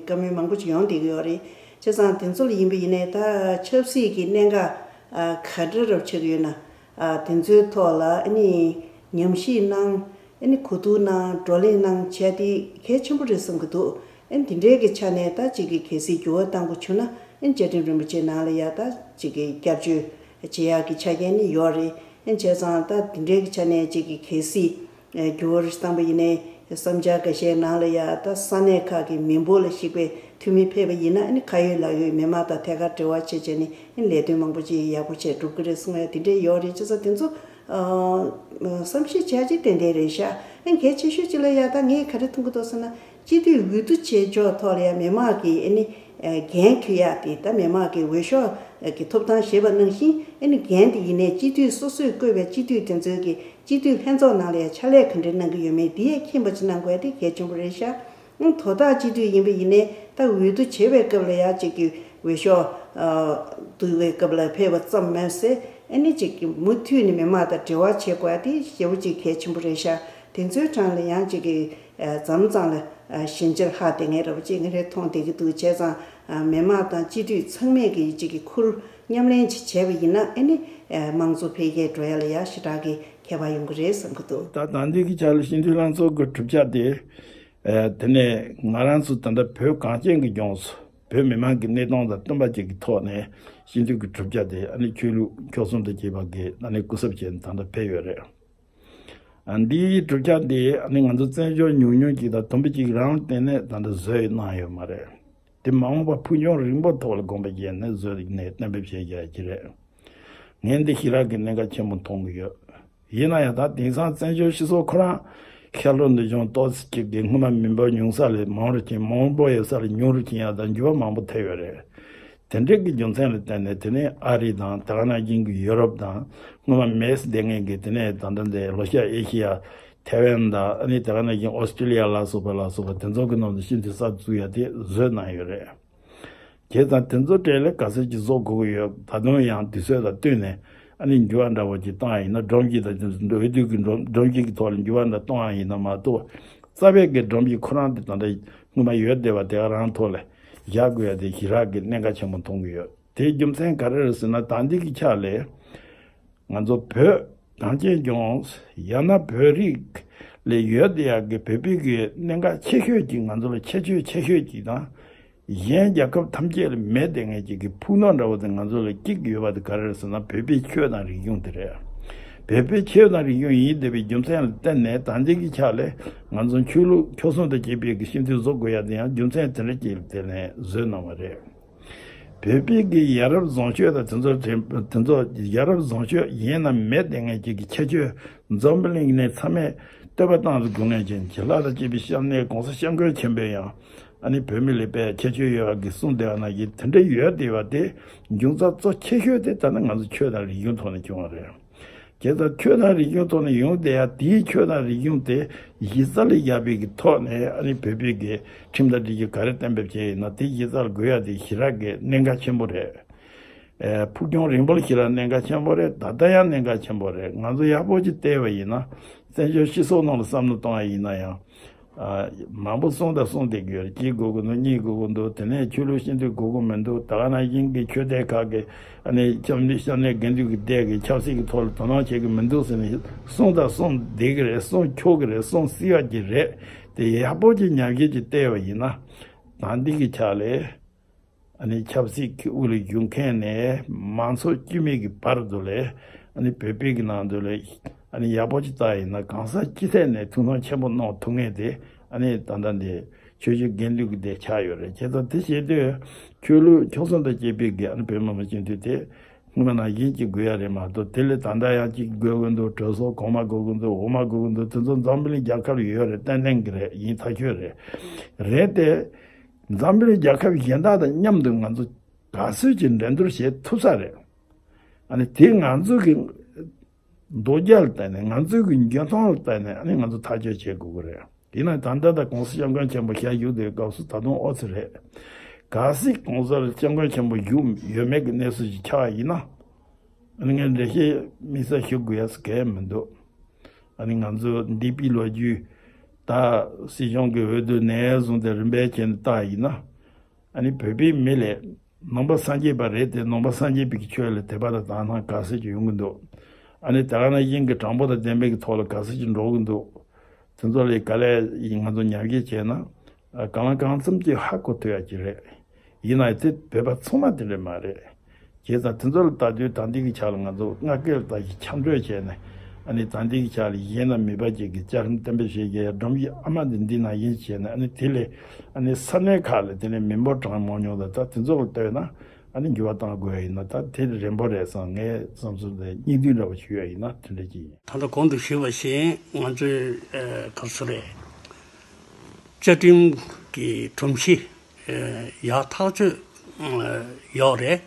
བཀའ་མོལ་མང་པོ་ཅིག་ཡོང་བསྡད་ཀྱི་ཡོད་རེད། བྱས་ཙང་དེ་ཚོ་ལ་ཡིན་པ་ཡིན་ནའི་ད་ཆབ་སྲིད་ཀྱི་གནད་འགག་ག་འདྲ་རབ་ཆགས་ཀྱི་ཡོད་ན། དེ་ཚོའི་ཐོག་ལ་ཨ་ནི་ཉམས་ཞིབ་གནང་། ཨ་ནི་གོ་བསྡུར་གནང་། བགྲོ་གླེང་གནང་བྱས་ཏེ་གལ་ཆེན་པོ་རེད་བསམ་གྱི་འདུག་ཨ་ནི་དེ་འདྲའི་གི་ཆ་ནས་ད་ཅིག་གི་གལ་སྲིད་འགྱུར་བ་གཏང་དགོས་བྱུང་ན་ཨ་ནི་བཅའ་ཁྲིམས་རིན་པོ་ཆེ་ནང་ལ་ཡ་ད་ཅིག་གི་བསྐྱར་བཅོས་བྱེད་ཡག་གི་ཆ་རྐྱེན་ནི་ཡོད་རེད། ཨ་ནི་བྱས་ཙང་ད་དེ་འདྲའི་གི་ཆ་ནས་ཅིག་གི་གལ་སྲིད་འགྱུར་བ་རེ་བཏང་པ་ཡིན་ནའི་བསམ་འཆར་འགའ་ཤས་ནང་ལ་ཡ་ད་ས་གནས་ཁག་གི་མི་འབོར་ལ་གཞིགས་པའི་འཐུས་མི་ཕེབས་པ་ཡིན་ན་ཨ་ནི་ཁ་ཡོད་ལག་ཡོད་མི་མང་དང་ཐད་ཀར་འབྲེལ་བ་བྱེད་བྱས་ནས་ཨ་ནི་ལས་དོན་མང་པོ་ཅིག་ཡག་པོ་བྱས་འགྲུབ་ཀྱི་རེད་གསུང་ཡ་དེ་འདྲས་ཡོད་རེད། བྱས་ཙང་དེ་ཚོ་བསམ་ཤེས་བྱ་ཅིག་ཏན་ཏན་རེད་ཤག་ཨ་ནི་གལ་ཆེ་ཤོས་ཅིག་ལ་ཡ་ད་ངས་ག་རེ་མཐོང་གི་འདུག་ཟེར་ན་སྤྱི་འཐུས་འོས་བསྡུ་བྱེད་ཕྱོགས་ཐོག་ལ་ཡ་མི་མང་གིས་ཨ་ནི་འགན་འཁུར་ཡ་དེ་ད་མི་མང་གི་འོས་ཤོག་གི་ཐོབ་ཐང་བཞེས་པ་ནང་བཞིན་ཨ་ནི་འགན་དེ་ཡིན་ནའི་སྤྱི་འཐུས་སོ་སོས་བསྐོས་པའི་སྤྱི་འཐུས་དེ་ཚོའི་གི་སྤྱི་འཐུས་ལྷན་ཚོགས་ནང་ལ་ཡང་ཕྱག་ལས་ག་འདྲ་གནང་གི་ཡོད་མེད་འདི་ཡང་མཁྱེན་པ་ཅིག་གནང་དགོས་ཡ་དེ་གལ་ཆེན་པོ་རེད་ཤག་ཨང་དོ་བདག་སྤྱི་འཐུས་ཡིན་པ་ཡིན་ནའི་ད་འོས་བསྡུ་བྱེད་པའི་སྐབས་ལ་ཡང་གཅིག་གི་འོས་ཤོག་བསྡུ་བའི་སྐབས་ལ་ཕེབས་པ་ཙམ་མིན་ཟེར་ཨ་ནི་གཅིག་གི་མུ་མཐུད་ནས་མི་མང་དང་འབྲེལ་བ་བྱེད་དགོས་ཡ་དེ་ཞེ་པོ་ཅིག་གལ་ཆེན་པོ་རེད་ཤག་དེ་ཚོའི་གྲས་ལ་ཡང་གཅིག་གི་མཚམས་མཚམས་ལ་ཞན་ཆ་ལྷག་བསྡད་མཁན་འདྲ་པོ་ཅིག་ངས་རེ་མཐོང་བསྡད་ཀྱི་འདུག་བྱས་ཙང་མི་མང་དང་སྤྱི་འཐུས་ཚང་མས་ཀྱི་གཅིག་གི་ཁུར་མཉམ་ལེན་ཅིག་བྱས་པ་ཡིན་ན་ཨ་ནི་དམངས་གཙོ་འཕེལ་རྒྱས་འགྲོ་ཡ་ལ་ཡ་ཞེ་དྲག་གི་ཁྱད་པར་ཡོང་གི་རེད་བསམ་གྱི་འདུག་ད་ད་འདི་གི་ཆ་ལ་སྤྱི་འཐུས་ལྷན་ཚོགས་ཀྱི་གྲུབ་ཆ་དེ། ཨ། དེ་ནས་ང་རང་ཚོ་ད་ལྟ་བོད་གངས་ཅན་གྱི་ལྗོངས་སུ་བོད་མི་མང་གི་གནས་སྟངས་དང་བསྟུན་པ་ཅིག་གི་ཐོག་ནས་སྤྱི་འཐུས་ཀྱི་གྲུབ་ཆ་དེ་ཨ་ནི་ཆོས་ལུགས་ཁྱོད་གསུམ་དང་བཅས་པ་གིས་ཨ་ནི་སྐུ་ཚབ་བྱས་ནས་ད་ལྟ་ཕེབས་ཡོད་རེད། ཨ། འདིའི་གྲུབ་ཆ་དེ་ཨ་ནི་ང་ཚོ་བཙན་བྱོལ་ཉུང་ཉུང་ཅིག་དང་དུམ་བུ་གཅིག་རང་བརྟེན་ནས་ད་ལྟ་བཟོས་གནང་ཡོད་མ་རེད། དེ་མ་འོངས་པ་ཕུགས་རྒྱང་རིང་པོ་ཐོག་ལ་དགོངས་པ་བཞེས་ནས་བཟོས་ནས་གཏན་འབེབས་བྱས་བཞག་ཡ་ཅིག་རེད། ངས་འདི་ཞེ་དྲག་གི་གནད་འགག་ཆེན་པོ་མཐོང་གི་ཡོད། ཡིན་ན་ཡང་ད་དེང་སང་བཙན་བྱོལ་སྤྱི་ཚོགས་ཁོ་རང་ ཤར་ལྷོ་ནུབ་བྱང་ཏོག་ཙམ་གཅིག་གི་སྔོན་མ་མི་འབོར་ཉུང་ས་ལས་མང་རུ་ཕྱིན། མང་པོ་ཡོད་ས་ལས་ཉུང་རུ་ཕྱིན་ཡག་དང་འགྱུར་བ་མང་པོ་ཐེབས་ཡོད་རེད། དེ་འདྲའི་གི་རྒྱུ་མཚན་ལ་བརྟེན་ནས་དེ་ནས་ཨ་རི་དང་དེ་ག་ནང་བཞིན་གྱི་ཡུ་རོབ་དང་སྔོན་མ་མེས་བསྡད་མཁན་གྱི་དེ་ནས་ད་ལྟ་འདི་ལྷོ་ཤར་ཨེ་ཤི་ཡ། ཐེ་ཝན་དང་ཨ་ནི་དེ་ག་ནང་བཞིན་ཨོ་སི་ཀྲི་ལི་ཡ་ལ་སོགས་པ་ལ་སོགས་པ་དེ་ཚོ་གི་ནང་དུ་ཤིན་ཏུ་གསར་བཙུགས་ཡ་དེ་བཟོས་གནང་ཡོད་རེད། བྱས་ཙང་དེ་ཚོ་གྲས་ལས་ག་ཚོད་ཅིག་བཟོ་དགོས་ཀྱི་ཡོད། ད་དུང་ཡང་དུས་ཚོད་དང་བསྟུན་ནས་ཨ་ནི་འགྱུར་བ་འདྲ་བོ་ཅིག་བཏང་ཡ་ཡིན་ན། སྒྲོམ་གཞི་དང་དེ་ཚོ་འོས་བསྡུ་གི་སྒྲོམ་སྒྲོམ་གཞི་གི་ཐོག་ལ་འགྱུར་བ་འདྲ་གཏོང་ཡ་ཡིན་ན་མ་གཏོགས། རྩ་བའི་གི་སྒྲོམ་གཞི་ཁོ་རང་དེ་ད་ལྟ་སྔོན་མ་ཡོད་བསྡད་པ་དེ་ག་རང་ཐོག་ལ་བཞག་དགོས་ཡ་དེ་ཞེ་དྲག་གི་གནད་འགག་ཆེན་པོ་མཐོང་གི་ཡོད། དེའི་རྒྱུ་མཚན་ག་རེ་རེད་ཟེར་ན། ད་འདི་གི་ཆ་ལས་ང་ཚོ་བོད་གངས་ཅན་ལྗོངས་ཡང་ན་བོད་རིགས་ལ་ཡོད་བསྡད་ཡག་གི་བོད་པའི་གི་གནད་འགག་ཆེ་ཤོས་ཅིག་ང་ཚོ་ལ་ཁྱད་ཆོས་ཆེ་ཤོས་ཅིག་དང་། གཞན་རྒྱལ་ཁབ་ཐམས་ཅད་ལ་མེད་བསྡད་མཁན་ཅིག་གི་ཕུགས་ནོར་འདྲ་བོ་དེ་ང་ཚོ་ལ་སྐྱེ་གི་ཡོད་པ་དེ་ག་རེ་རེད་ཟེར་ན། བོད་པའི་ཆོས་དང་རིག་གཞུང་དེ་རེད། བོད་པའི་ཆོས་དང་རིག་གཞུང་ཡིན་བསྡད་པའི་རྒྱུ་མཚན་ལ་བརྟེན་ནས་ད་འདི་གི་ཆ་ལས་ང་ཚོ་ཆོས་ལུགས་ཁྱོད་སོང་དང་བཅས་པའི་གི་ཤིན་ཏུ་བཟོ་དགོས་ཡ་དེ་ཡང་རྒྱུ་མཚན་དེ་འདྲ་ཅིག་ལ་བརྟེན་ནས་བཟོས་གནང་བ་རེད། བོད་པའི་གི་ཡ་རབས་བཟང་སྤྱོད་དང་དེ་ཚོ་དེ་ཚོ་ཡ་རབས་བཟང་སྤྱོད་ཡིན་ན་མེད་བསྡད་མཁན་ཅིག་གི་ཁྱད་ཆོས་འཛམ་བུ་གླིང་ནས་ཚང་མས་བསྟོད་པ་བཏང་དུ་དགོས་མཁན་ཅན་གྱི་ལྷ་དང་བཅས་པའི་སྐྱབས་གནས་གོང་ས་སྐྱབས་མགོན་ཆེན་པོས་ཡང་ཨ་ནི་བོད་མི་ལ་དཔེ་ཁྱད་ཆོས་ཡོད་པ་གི་གསུངས་བསྡད་པ་ནང་བཞིན་དེ་འདྲ་ཡོད་བསྡད་པ་དེ་འབྱུང་རྩ་གཙོ་ཆེ་ཤོས་དེ་ད་ནི་ང་ཚོ་ཆོས་དང་རིག་གཞུང་ཐོག་ནས་བྱུང་བ་རེད། དེ་ལྟར་ཆོས་དང་རིག་གཞུང་ཐོག་ནས་ཡོང་བསྡད་ཡ་དེའི་ཆོས་དང་རིག་གཞུང་དེ་གཞི་རྩ་ལ་བཞག་པའི་གི་ཐོག་ནས་ཨ་ནི་བོད་པའི་གི་ཁྲིམས་དང་སྒྲིག་གཞི་ག་རེ་གཏན་འབེབས་བྱས་ཡིན་ན་དེ་གཞི་རྩ་ལ་དགོས་ཡ་དེ་ཞེ་དྲག་གི་གནད་འགག་ཆེན་པོ་རེད། ཨེ་ཕུགས་རྒྱང་རིང་པོ་ལ་ཞེ་དྲག་གནད་འགག་ཆེན་པོ་རེད། ད་ལྟ་ཡང་གནད་འགག་ཆེན་པོ་རེད། ང་ཚོ་ཡག་པོ་ཅིག་བལྟས་པ་ཡིན་ན། བཙན་བྱོལ་སྤྱི་ཚོགས་ནང་ལ་བསམ་བློ་གཏོང་བ་ཡིན་ན་ཡང་། ཨ། མང་པོ་གསུངས་དང་གསུངས་བསྡད་ཀྱི་ཡོད་རེད། གཅིག་དགོས་ཀྱི་འདུག་གཉིས་དགོས་ཀྱི་འདུག་དེ་ནས་ཆོས་ལུགས་ཤིན་ཏུ་དགོས་ཀྱི་མི་འདུག་ད་ག་ནང་བཞིན་གྱི་ཆོས་སྡེ་ཁག་གི་ཨ་ནི་སྐྱབས་གནས་སྐྱབས་གནས་དགེ་འདུན་གྱི་སྡེ་གི་ཆབ་སྲིད་ཀྱི་ཐོག་ལ་དོ་སྣང་བྱེད་ཀྱི་མི་འདུག་ཟེར་ནས་གསུངས་དང་གསུངས་བསྡད་ཀྱི་རེད། གསུངས་ཆོག་གི་རེད། གསུངས་སྲིད་པ་ཅིག་རེད། དེ་ཡག་པོ་ཅིག་ཉམས་ཞིབ་ཅིག་བལྟས་པ་ཡིན་ན། ད་འདི་གི་ཆ་ལས། ཨ་ནི་ཆབ་སྲིད་ཀྱི་དབུ་ལ་བཞུགས་མཁན་ནས་མང་ཚོགས་དཀྱུས་མའི་གི་བར་དུ་ལས་ཨ་ནི་བོད་པའི་གི་ནང་དུ་ལས་ཨ་ནི་ཡག་པོ་ཅིག་བལྟས་ཡིན་ན་གང་ཟག་སྤྱི་ཐད་ནས་ཐུགས་སྣང་ཆེན་པོ་གནང་ཐུབ་མཁན་དེ་ཨ་ནི་ད་ལྟ་འདི་ཆོས་བརྒྱུད་དགེ་འདུན་གྱི་སྡེ་ཆགས་ཡོད་རེད། བྱས་ཙང་དེ་བྱེད་དུས་ཆོས་ལུགས་ཁྱོད་སོང་དང་བཅས་པའི་གི་ཨ་ནི་བོད་མི་མང་སྤྱི་འཐུས་དེ་སྔོན་མ་ནང་བཞིན་ཅིག་དགོས་ཡ་རེད་མ་གཏོགས། དེ་ལས་ད་ལྟ་ཡང་ཅིག་དགོས་ཀྱི་འདུག་གྲོས་ཚོགས་གོང་མ་དགོས་ཀྱི་འདུག་འོག་མ་དགོས་ཀྱི་འདུག་དེ་ཚོ་འཛམ་བུ་གླིང་རྒྱལ་ཁབ་ཡོད་རེད། ཏན་ཏན་གྱི་རེད། ཡིན་ཐག་ཆོད་རེད། རེད་དེ། འཛམ་བུའི་རྒྱལ་ཁབ་གཞན་དག་དང་མཉམ་དུ་ང་ཚོ་ག་ཚོད་ཀྱི་འགྲན་བསྡུར་བྱེད་ཐུབ་ས་རེད། ཨ་ནི་དེ་ང་ཚོ་གི་རྡོ་རྒྱ་ལ་བལྟས་ནས་ང་ཚོ་གི་འཇོན་ཐང་ལ་བལྟས་ནས་ཨ་ནི་ང་ཚོ་ཐག་གཅོད་བྱེད་དགོས་ཀྱི་རེད། ཡིན་ན་ད་ལྟ་ད་གོང་ས་སྐྱབས་མགོན་ཆེན་པོ་ཞལ་བཞུགས་དེའི་སྐབས་སུ་ད་དུང་ཨོ་ཙི་རེད། གལ་སྲིད་གོང་ས་སྐྱབས་མགོན་ཆེན་པོ་བཞུགས་ཡོད་མེད་ཀྱི་གནས་ཚུལ་ཞིག་ཆགས་ཡིན་ན། ཨ་ནི་ངས་འགྲེལ་བཤད་དམིགས་བསལ་ཞུ་དགོས་ཡ་གང་ཡང་མི་འདུག་ཨ་ནི་ང་ཚོ་འདས་པའི་ལོ་རྒྱུས་ད་སྲིད་གཞུང་གི་འོས་བསྡུ་ནས་བཟུང་སྟེ་རིམ་པས་བྱས་ནས་བལྟས་ཡིན་ན། ཨ་ནི་བོད་པའི་མི་ལས་ནང་པ་སངས་རྒྱས་པ་རེད་དེ། ནང་པ་སངས་རྒྱས་པའི་ཆོས་ལ་དད་པ་དང་དག་སྣང་ག་ཚོད་ཅིག་ཡོང་གི་འདུག་ཨ་ནི་དེ་ག་ནང་བཞིན་གྱི་དྲང་པོ་དང་བདེན་པའི་གི་ཐོག་ལ་ག་ཚོད་ཅིག་འགྲོ་གི་འདུག་དེ་ཚོ་ལ་ག་ལེར་ང་ཚོ་ཉམས་ཞིབ་བྱས་ན། ཨ། གང་ལ་གང་འཚམ་ཅིག་ཧ་གོ་ཐུབ་ཡ་ཅིག་རེད། ཡིན་ན་དེ་བོད་པ་ཚང་མ་དེ་འདྲ་མ་རེད། བྱས་ཙང་དེ་ཚོ་ལ་ལྟ་དུས་ད་ལྟའི་གི་ཆ་ལ་ང་ཚོ་སྔ་སྐས་ལ་ལྟ་ཞིག་འཆམ་གྲོས་བྱས་ནས། ཨ་ནི་ད་ལྟའི་གི་ཆ་ལ་གཞན་དང་མི་འབའ་ཅིག་གི་བཅའ་ཁྲིམས་གཏན་འབེབས་བྱེད་རྒྱུ་ཡ་སྒྲོམ་གཞི་ཨ་མ་འདི་འདི་ནང་བཞིན་བྱས་ནས། ཨ་ནི་དེ་ལས་ཨ་ནི་ས་གནས་ཁག་ལ་དེ་ནས་མི་འབོར་གྲངས་མང་ཉུང་དང་ད་དེ་ཚོ་ལ་ལྟོས་ན། ཨ་ནི་འགྱུར་བ་གཏང་དགོས་ཡ་ཡིན་ན་ད་དེ་རན་པོ་རེད་བསམ་ངའི་བསམ་ཚུལ་དེ་སྙིང་བསྡུས་འདྲ་བོ་ཞུ་ཡ་ཡིན་ན་དེ་འདྲ་ཅིག་ཡིན། ད་ལྟ་གོང་དུ་ཞུས་པ་བཞིན་ང་ཚོའི་ཨ་ག་རེ་ཟེར་རེད། བཅའ་ཁྲིམས་ཀྱི་སྒྲོམ་གཞི་ཡག་ཐག་ཆོད་ཡོད་རེད།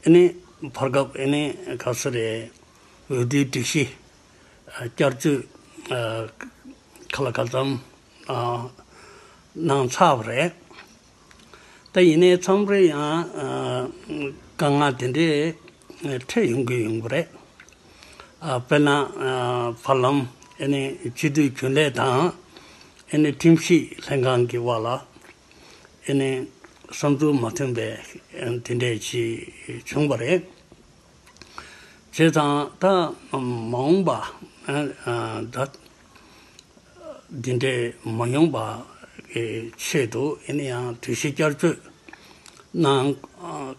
ཨ་ནི་བར་སྐབས་ཨ་ནི་ག་རེ་ཟེར་རེད། འོས་བསྡུའི་སྒྲིག་གཞི་བསྐྱར་བཅོས་ག་ལ་ག་ཙམ་གནང་ཚར་བ་རེད། ད་ཡིན་ནའི་མཚམས་རེ་ཡང་དཀའ་ངལ་དེ་འདྲའི་འཕྲད་ཡོང་གི་ཡོང་གི་རེད། དཔེར་ན་བར་ལམ་ཨ་ནི་སྤྱི་འཐུས་རྒྱུན་ལས་དང་ཨ་ནི་ཁྲིམས་ཞིབ་ལྷན་ཁང་གི་བར་ལ་ཨ་ནི་བསམ་ཚུལ་མ་མཐུན་པའི་དེ་འདྲས་ཅིག་བྱུང་བ་རེད། བྱས་ཙང་ད་མ་འོངས་པ་ད་འདི་འདྲས་མ་ཡོང་པ་གི་ཆེད་དུ་ཨ་ནི་ཡང་སྒྲིག་གཞི་བསྐྱར་བཅོས་གནང་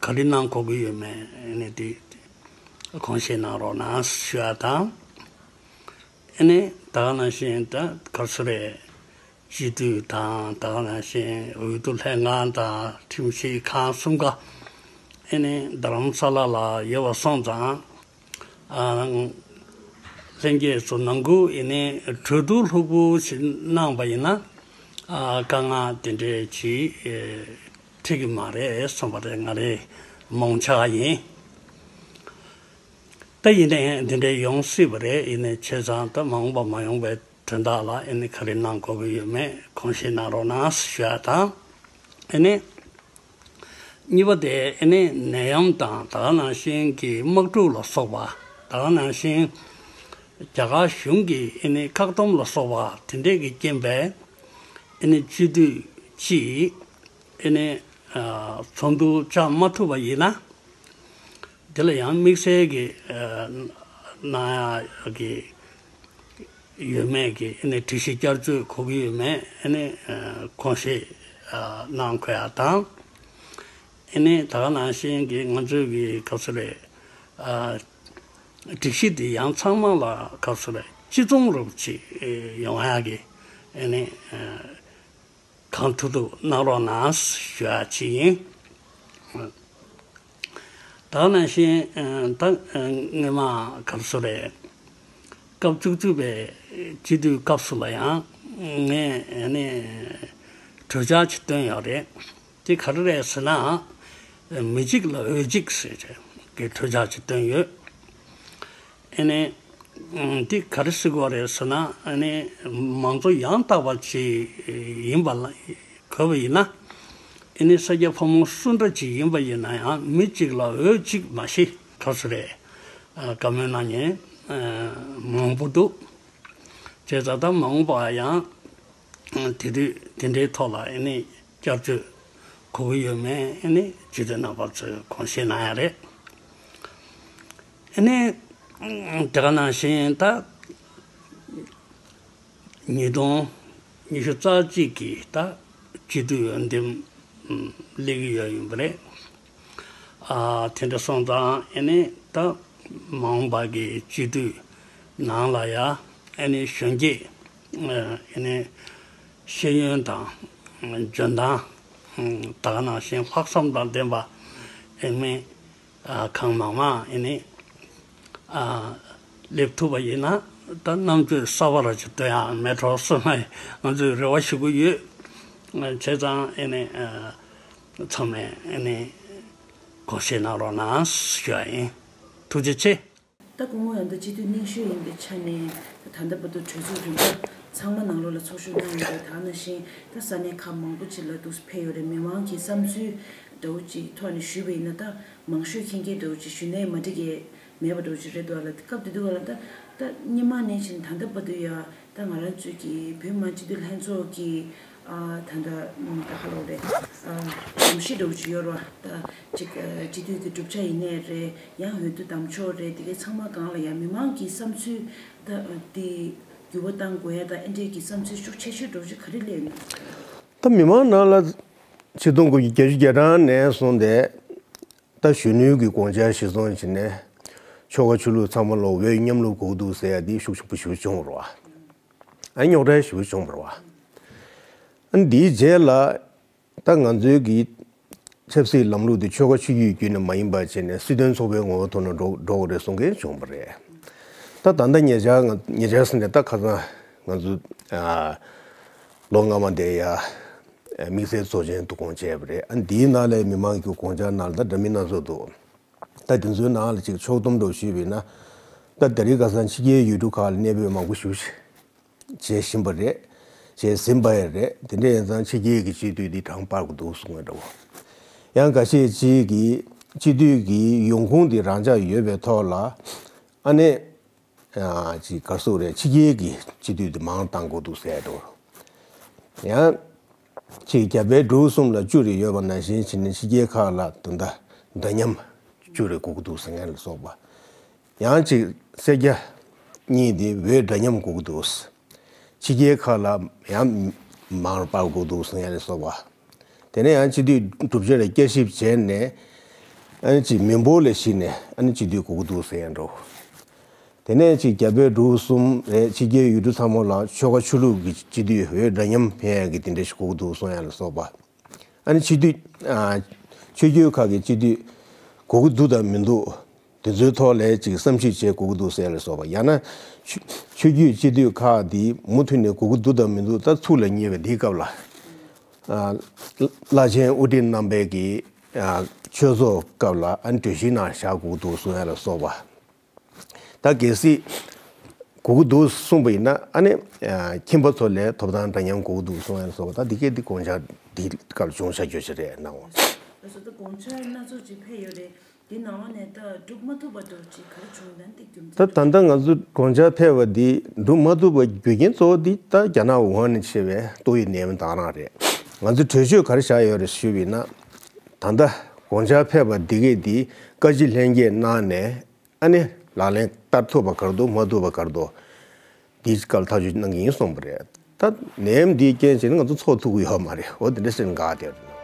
ག་རེ་གནང་དགོས་ཀྱི་ཡོད་མེད་ཨ་ནི་དེ་གོང་བཞིན་གནང་རོགས་གནང་ཞུ་ཡ་དང་། ཨ་ནི་ད་ག་ནང་བཞིན་ད་ག་རེ་ཟེར་རེད། སྤྱི་འཐུས་དང་ད་ག་ནང་བཞིན་འོས་བསྡུ་ལྷན་ཁང་དང་ཁྲིམས་ཞིབ་ཁང་གསུམ་ཀ་ཨ་ནི་རྡ་རམ་ས་ལ་ལ་ཡོད་པ་སོང་ཙང་ཨ་ ལྷན་རྒྱས་ཚོ་ནང་ཁུལ་ཡིན་ནའི་གྲོས་བསྡུར་ལྷུག་པོ་ཞིག་གནང་པ་ཡིན་ན། ཨ། དཀའ་ངལ་དེ་འདྲས་ཅིག་ཨེ་འཕྲད་ཀྱི་མ་རེད་བསམ་པ་རེད། ང་རའི་རྨོངས་ཆ་ཡིན། ད་ཡིན་ནའི་འདི་འདྲས་ཡོང་སྲིད་པ་རེད། ཡིན་ནའི་བྱས་ཙང་ད་མ་འོངས་པ་མ་ཡོང་པའི་དོན་དག་ལ་ཨེ་ནི་ག་རེ་གནང་དགོས་ཀྱི་ཡོད་མེད་དགོངས་བཞེས་གནང་རོགས་གནང་ཞུ་ཡ་དང་། ཨེ་ནི་གཉིས་པ་དེ་ཨེ་ནི་ནད་ཡམས་དང་ད་ག་ནང་བཞིན་གྱི་དམག་འཁྲུག་ལ་སོགས་པ། ད་ག་ནང་བཞིན་རྒྱ་གར་གཞུང་གི་ཨེ་ནི་བཀག་སྡོམ་ལ་སོགས་པ་དེ་འདྲས་ཀྱི་རྐྱེན་པས་ཨེ་ནི་སྤྱི་འཐུས་གཅིག་ཨེ་ནི་ཨ་ཚོགས་འདུ་བཅར་མ་ཐུབ་པ་ཡིན་ན། དེ་ལ་ཡང་དམིགས་བསལ་གྱི་ཨ་གནང་ཡག་གི་ཡོད་མེད་ཀྱི་ཨ་ནི་སྒྲིག་གཞི་བསྐྱར་བཅོས་དགོས་ཀྱི་ཡོད་མེད་ཨ་ནི་ཨ་དགོངས་བཞེས་ཨ་གནང་དགོས་ཡག་དང་། ཨ་ནི་ད་ག་ནང་བཞིན་གྱི་ང་ཚོའི་གི་ག་ཚོད་རེད། ཨ་སྒྲིག་གཞི་འདི་ཡང་ཚང་མ་ལ་ག་ཚོད་རེད། གཅིག་མཚུངས་རུབ་ཅིག་ཡོང་ཡག་གི་ཨ་ནི་ཨ་གང་ཐུབ་ཐུབ་གནང་རོགས་གནང་ཞུ་ཡག་ཅིག་ཡིན། ད་ག་ནང་བཞིན་ད་སྔོན་མ་ག་རེ་ཟེར་རེད། སྐབས་བཅུ་གཅིག་པའི་སྤྱི་འཐུས་སྐབས་སུ་ལ་ཡང་ངས་ནི་གྲོས་འཆར་ཅིག་བཏོན་ཡོད་རེད། དེ་ག་རེ་རེད་ཟེར་ན། མི་གཅིག་ལ་འོས་གཅིག་ཟེར་གྱི་གྲོས་འཆར་ཅིག་བཏོན་ཡོད། ཨེ་ནས། འདི་ག་རེ་ཟེར་དགོས་རེད་ཟེར་ན། ཨེ་ནས། མང་གཙོ་ཡང་དག་པ་ཅིག་ཡིན་པ་ལ་དགོས་པ་ཡིན་ན། ཨེ་ནས་ས་སྐྱ་ཕོ་མོ་སུ་འདྲ་ཅིག་ཡིན་པ་ཡིན་ན་ཡང་མི་གཅིག་ལ་འོས་གཅིག་མ་གཞི་ག་ཚོད་རེད། བཀའ་མོལ་གནང་མཁན་མང་པོ་འདུག་བྱས་ཙང་ད་མ་འོངས་པ་ཡང་དེ་དུས་དེ་འདྲའི་ཐོག་ལ་ཨེ་ནས་བསྐྱར་བཅོས་དགོས་ཀྱི་ཡོད་མེད་ཨེ་ནས་སྤྱི་འཐུས་རྣམ་པ་ཚོས་དགོངས་བཞེས་གནང་ཡ་རེད། ཨེ་ནས་དེ་ག་ནང་བཞིན་ད་ཉིས་སྟོང་ཉི་ཤུ་རྩ་གཅིག་གི་ད་སྤྱི་འཐུས་འོས་འདེམས་སླེབས་ཀྱི་ཡོད་ཡིན་པ་རེད། ཨ་དེ་འདྲ་སོང་ཙང་ཨེ་ནས་ད་མ་འོངས་པ་གི་སྤྱི་འཐུས་ནང་ལ་ཡ་ཨེ་ནས་གཞོན་སྐྱེས་ཨེ་ནས་ཤེས་ཡོན་དང་འཇོན་ཐང་ད་ག་ནང་བཞིན་ལྷག་བསམ་དང་ལྡན་པ་ཨེ་ནས་གང་མང་མང་ཨེ་ནས་སླེབས་ཐུབ་པ་ཡིན་ན་ད་རྣམ་དཔྱོད་གསར་པ་ར་ཅིག་སྟོན་ཡག་མེད་འགྲོ་བསམ་ནས་ང་ཚོས་རེ་བ་ཞུ་གི་ཡོད། བྱས་ཙང་ཨེ་ནས་ཚང་མས་ཨེ་ནས་དགོངས་བཞེས་གནང་རོགས་གནང་ཞུ་བ་ཡིན། ཐུགས་རྗེ་ཆེ། ད་སྐུ་ངོ་ཡང་ད་སྤྱི་འཐུས་རྙིང་ཤོས་ཡིན་པའི་ཆ་ནས་ད་ད་ལྟ་བར་དུ་གྲོས་ཚོགས་རིམ་པ་ཚང་མ་ནང་ལོགས་ལ་ཚོགས་ཞུགས་གནང་ཡོད་པའི་ད་ནང་བཞིན་ད་ས་གནས་ཁག་མང་པོ་ཅིག་ལ་འདུག་སེ་ཕེབས་ཡོད་རེད། མི་མང་གི་བསམ་ཚུལ་འདྲ་བོ་ཅིག་ཐོག་ནས་ཞུས་པ་ཡིན་ན་ད་མང་ཤོས་མཁྱེན་མཁན་འདྲ་བོ་ཅིག་ཞུས་ནའི་མ་འགྲིག་གི་མེད་པ་འདྲ་བོ་ཅིག་རེད་འདུག་ལ། སྐབས་དེ་དུས་ལ་ད་ད་སྔོན་མ་ནས་བྱས་ནས་ད་ལྟ་བར་དུ་ཡ། ད་ང་རང་ཚོའི་གི་བོད་མི་མང་སྤྱི་འཐུས་ལྷན་ཚོགས་ཀྱི་ཨ་ད་ད་ད་ག་ལབ་དགོས་རེད། ཨ་གོམས་གཤིས་འདྲ་བོ་ཅིག་ཡོད་རེད་བ། ད་ཅིག་ཨ་སྤྱི་འཐུས་ཀྱི་གྲུབ་ཆ་ཡིན་ནའི་རེད། ཡང་འོས་བསྡུ་བདམས་ཕྱོགས་རེད། དེ་གའི་ཚང་མ་སྒང་ལ་ཡང་མི་མང་གི་བསམ་ཚུལ་ད་དེ་འགྱུར་བ་གཏང་དགོས་ཡ་ད་ཨེ་འདྲས་ཀྱི་བསམ་ཚུལ་ཤུགས་ཆེ་ཤོས་འདྲ་བོ་ཅིག་ག་རེ་སླེབས་ཡོད་ན། ད་མི་མང་ནང་ལ་ཆིག་སྟོང་དགུ་བརྒྱ་བརྒྱད་ཅུ་གྱ་གྲངས་ནས་བཟུང་སྟེ། ད་གཞོན་ནུའི་གི་དགོངས་འཆར་གཞིར་བཟུང་བྱས་ནས་ཆོལ་ཁ་ཆོས་ལུགས་ཚང་མ་ལ་འོས་མཉམ་ལུགས་དགོས་འདུག་ཟེར་ཡ་འདི་ཤུགས་ཆེན་པོ་ཞེ་པོ་བྱུང་བ་རེད་བ། ཨ་རྙོག་དྲ་ཞེ་པོ་བྱུང་བ་རེད་བ། ཨ་འདིའི་རྗེས་ལ་ད་ང་ཚོའི་གི་ཆབ་སྲིད་ལམ་ལུགས་འདི་ཆོལ་ཁ་ཆོས་བརྒྱུད་བརྒྱུད་ནས་མ་ཡིན་པ་བྱས་ནས་སྲིད་དོན་ཚོགས་པའི་ངོ་བོ་ཐོག་ནས་འགྲོ་འགྲོ་དགོས་རེད་གསུང་མཁན་བྱུང་བ་རེད། ད་ད་ལྟ་ཉེ་ཆར་ང་ཉེ་ཆར་ཟེར་ནས་ད་ཁ་སང་ང་ཚོ་ཨ་ལོ་སྔ་མ་དེ་ཡ། དམིགས་བསལ་ཚོགས་ཆེན་འདུ་སྐོང་བྱས་པ་རེད། ཨ་འདིའི་ནང་ལ་མི་མང་གི་དགོངས་འཆར་ནང་ལ་ད་འདྲ་མིན་སྣ་ཚོགས་འདུག་ད་དེ་ཚོའི་ནང་ལ་ཅིག་ཕྱོགས་བསྡོམས་འདྲ་བོ་ཞུས་པ་ཡིན་ན། ད་དེ་རིང་ཁ་སང་ཕྱི་རྒྱལ་ཡུལ་གྲུ་ཁག་ལ་གནས་སྤོས་མང་པོ་ཞིག་བྱས་བཞིན་པ་རེད། བྱས་ཟིན་པ་ཡང་རེད། དེ་འདྲ་ཡིན་ཙང་ཕྱི་རྒྱལ་གྱི་སྤྱི་འཐུས་འདི་གྲངས་སྤར་དགོས་འདུག་གསུང་གི་འདྲ་བོ། ཡང་འགའ་ཤས་ཅིག་གིས་སྤྱི་འཐུས་ཀྱི་ཡོང་ཁུངས་འདི་རང་འཇགས་ཡོད་པའི་ཐོག་ལ། ཨ་ནི། ཅིག་ག་རེ་ཟེར་དགོས་རེད། ཕྱི་རྒྱལ་གྱི་སྤྱི་འཐུས་དེ་མང་བཏང་དགོས་འདུག་ཟེར་འགྲོ། ཡང་ཅིག་རྒྱ་བལ་འབྲུག་གསུམ་ལ་བཅུ་རེ་ཡོད་པ་ནང་བཞིན་བྱས་ནས་ཕྱི་རྒྱལ་ཁག་ལ་ད་ལྟ་འདྲ་མཉམ་བཅུ་རེ་དགོས་ཀྱི་འདུག་ཟེར་མཁན་ལ་སོགས་པ། ཡང་ཅིག་སེར་སྐྱ་གཉིས་དེ་འོས་འདྲ་མཉམ་དགོས་ཀྱི་འདུག་ཕྱི་རྒྱལ་ཁག་ལ་ཡང་མང་རུ་སྤར་དགོས་འདུག་ཟེར་མཁན་ལ་སོགས་པ། དེ་ནས་ཡང་སྤྱི་འཐུས་གྲུབ་ཆ་ལ་བསྐྱར་ཞིབ་བྱས་ནས། ཨ་ནི་ཅིག་མི་འབོར་ལ་གཞིགས་ནས་ཨ་ནི་སྤྱི་འཐུས་དགོས་ཀྱི་འདུག་ཟེར་ཡང་འགྲོ། དེ་ནས་ཅིག་རྒྱ་བལ་འབྲུག་གསུམ་རེད། ཕྱི་རྒྱལ་ཡུལ་གྲུ་ཚང་མ་ལ་ཆོལ་ཁ་ཆོས་ལུགས་ཀྱི་སྤྱི་འཐུས་འོས་འདྲ་མཉམ་ཕན་ཡག་གི་དེ་འདྲ་ཞིག་དགོས་ཀྱི་འདུག་གསུང་ཡག་ལ་སོགས་པ། ཨ་ནི་སྤྱི་འཐུས་ཨ་ཆོས་བརྒྱུད་ཁག་གི་སྤྱི་འཐུས་དགོས་ཀྱི་འདུག་དང་མི་འདུག་དེ་ཚོའི་ཐོག་ལ་ཅིག་བསམ་ཤེས་བྱེད་དགོས་ཀྱི་འདུག་ཟེར་ལ་སོགས་པ། ཡང་ན་ཆོས་ཆོས་བརྒྱུད་སྤྱི་འཐུས་ཁག་འདི་མུ་མཐུད་ནས་དགོས་ཀྱི་འདུག་དང་མི་འདུག་ད་ཚུར་ལ་ཉེ་བའི་འདིའི་སྐབས་ལ། ཨ། བླ་ཆེན་དབུ་ཁྲིད་རྣམ་པའི་གི། ཨ། ཆོས་ཚོགས་སྐབས་ལ་ཨ་ནི་གྲོས་གཞི་ནང་བཞག་དགོས་ཀྱི་འདུག་གསུང་ཡ་ལ་སོགས་པ། ད་གལ་སྲིད་དགོས་ཀྱི་འདུག་གསུངས་པ་ཡིན་ན་ཨ་ནི། ཨ། ཁྱིམ་པ་ཚོ་ལ་ཐོབ་ཐང་འདྲ་མཉམ་དགོས་ཀྱི་འདུག་གསུང་ཡ་ལ་སོགས་པ། ད་འདི་གས་འདི་དགོངས་འཆར་འདི་སྐབས་བྱུང་བཞག་རྒྱུ་ཞིག་རེད་སྣང་བ། ལགས་སོ། ད་དགོངས་འཆར་སྣ་ཚོགས་ཅིག་ཕེབས་ཡོད་རེད། འདི་ནང་ལོགས་ནས་ད་སྒྲུབ་མ་ཐུབ་པ་འདྲ་ཅིག་ག་རེ་བྱུང་། ད་འདི་རྒྱུ་མཚན། ད་ད་ལྟ་ང་ཚོ་དགོངས་འཆར་ཕེབས་པ་འདི་སྒྲུབ་མ་ཐུབ་པ་རྒྱུ་རྐྱེན་གཙོ་བོ་འདི་ད་རྒྱ་ནག་ཝུ་ཧན་ནས་མཆེད་པའི་ཏོག་དབྱིབས་ནད་ཡམས་དེ་རང་རེད། ང་ཚོས་གྲོས་ཆོད་ག་རེ་བཞག་ཡོད་རེད་ཞུས་པ་ཡིན་ན། ད་ལྟ་དགོངས་འཆར་ཕེབས་པ་འདི་གས་འདི་བཀའ་སྤྱི་ལྷན་རྒྱས་གནང་ནས། ཨ་ནི་ལག་ལེན་བསྟར་ཐུབ་པ་ག་རེ་འདུག་མ་ཐུབ་པ་ག་རེ་འདུག་འདིའི་སྐོར་ལ་ཐག་གཅོད་གནང་གི་ཡིན་གསུངས་པ་རེད། ད་ནད་ཡམས་འདིའི་རྐྱེན་བྱས་ནས་ང་ཚོ་ཚོགས་ཐུབ་ཀྱི་ཡོད་མ་རེད། འོ་དེ་འདྲ་ཞིག་འགག་བསྡད་རེད།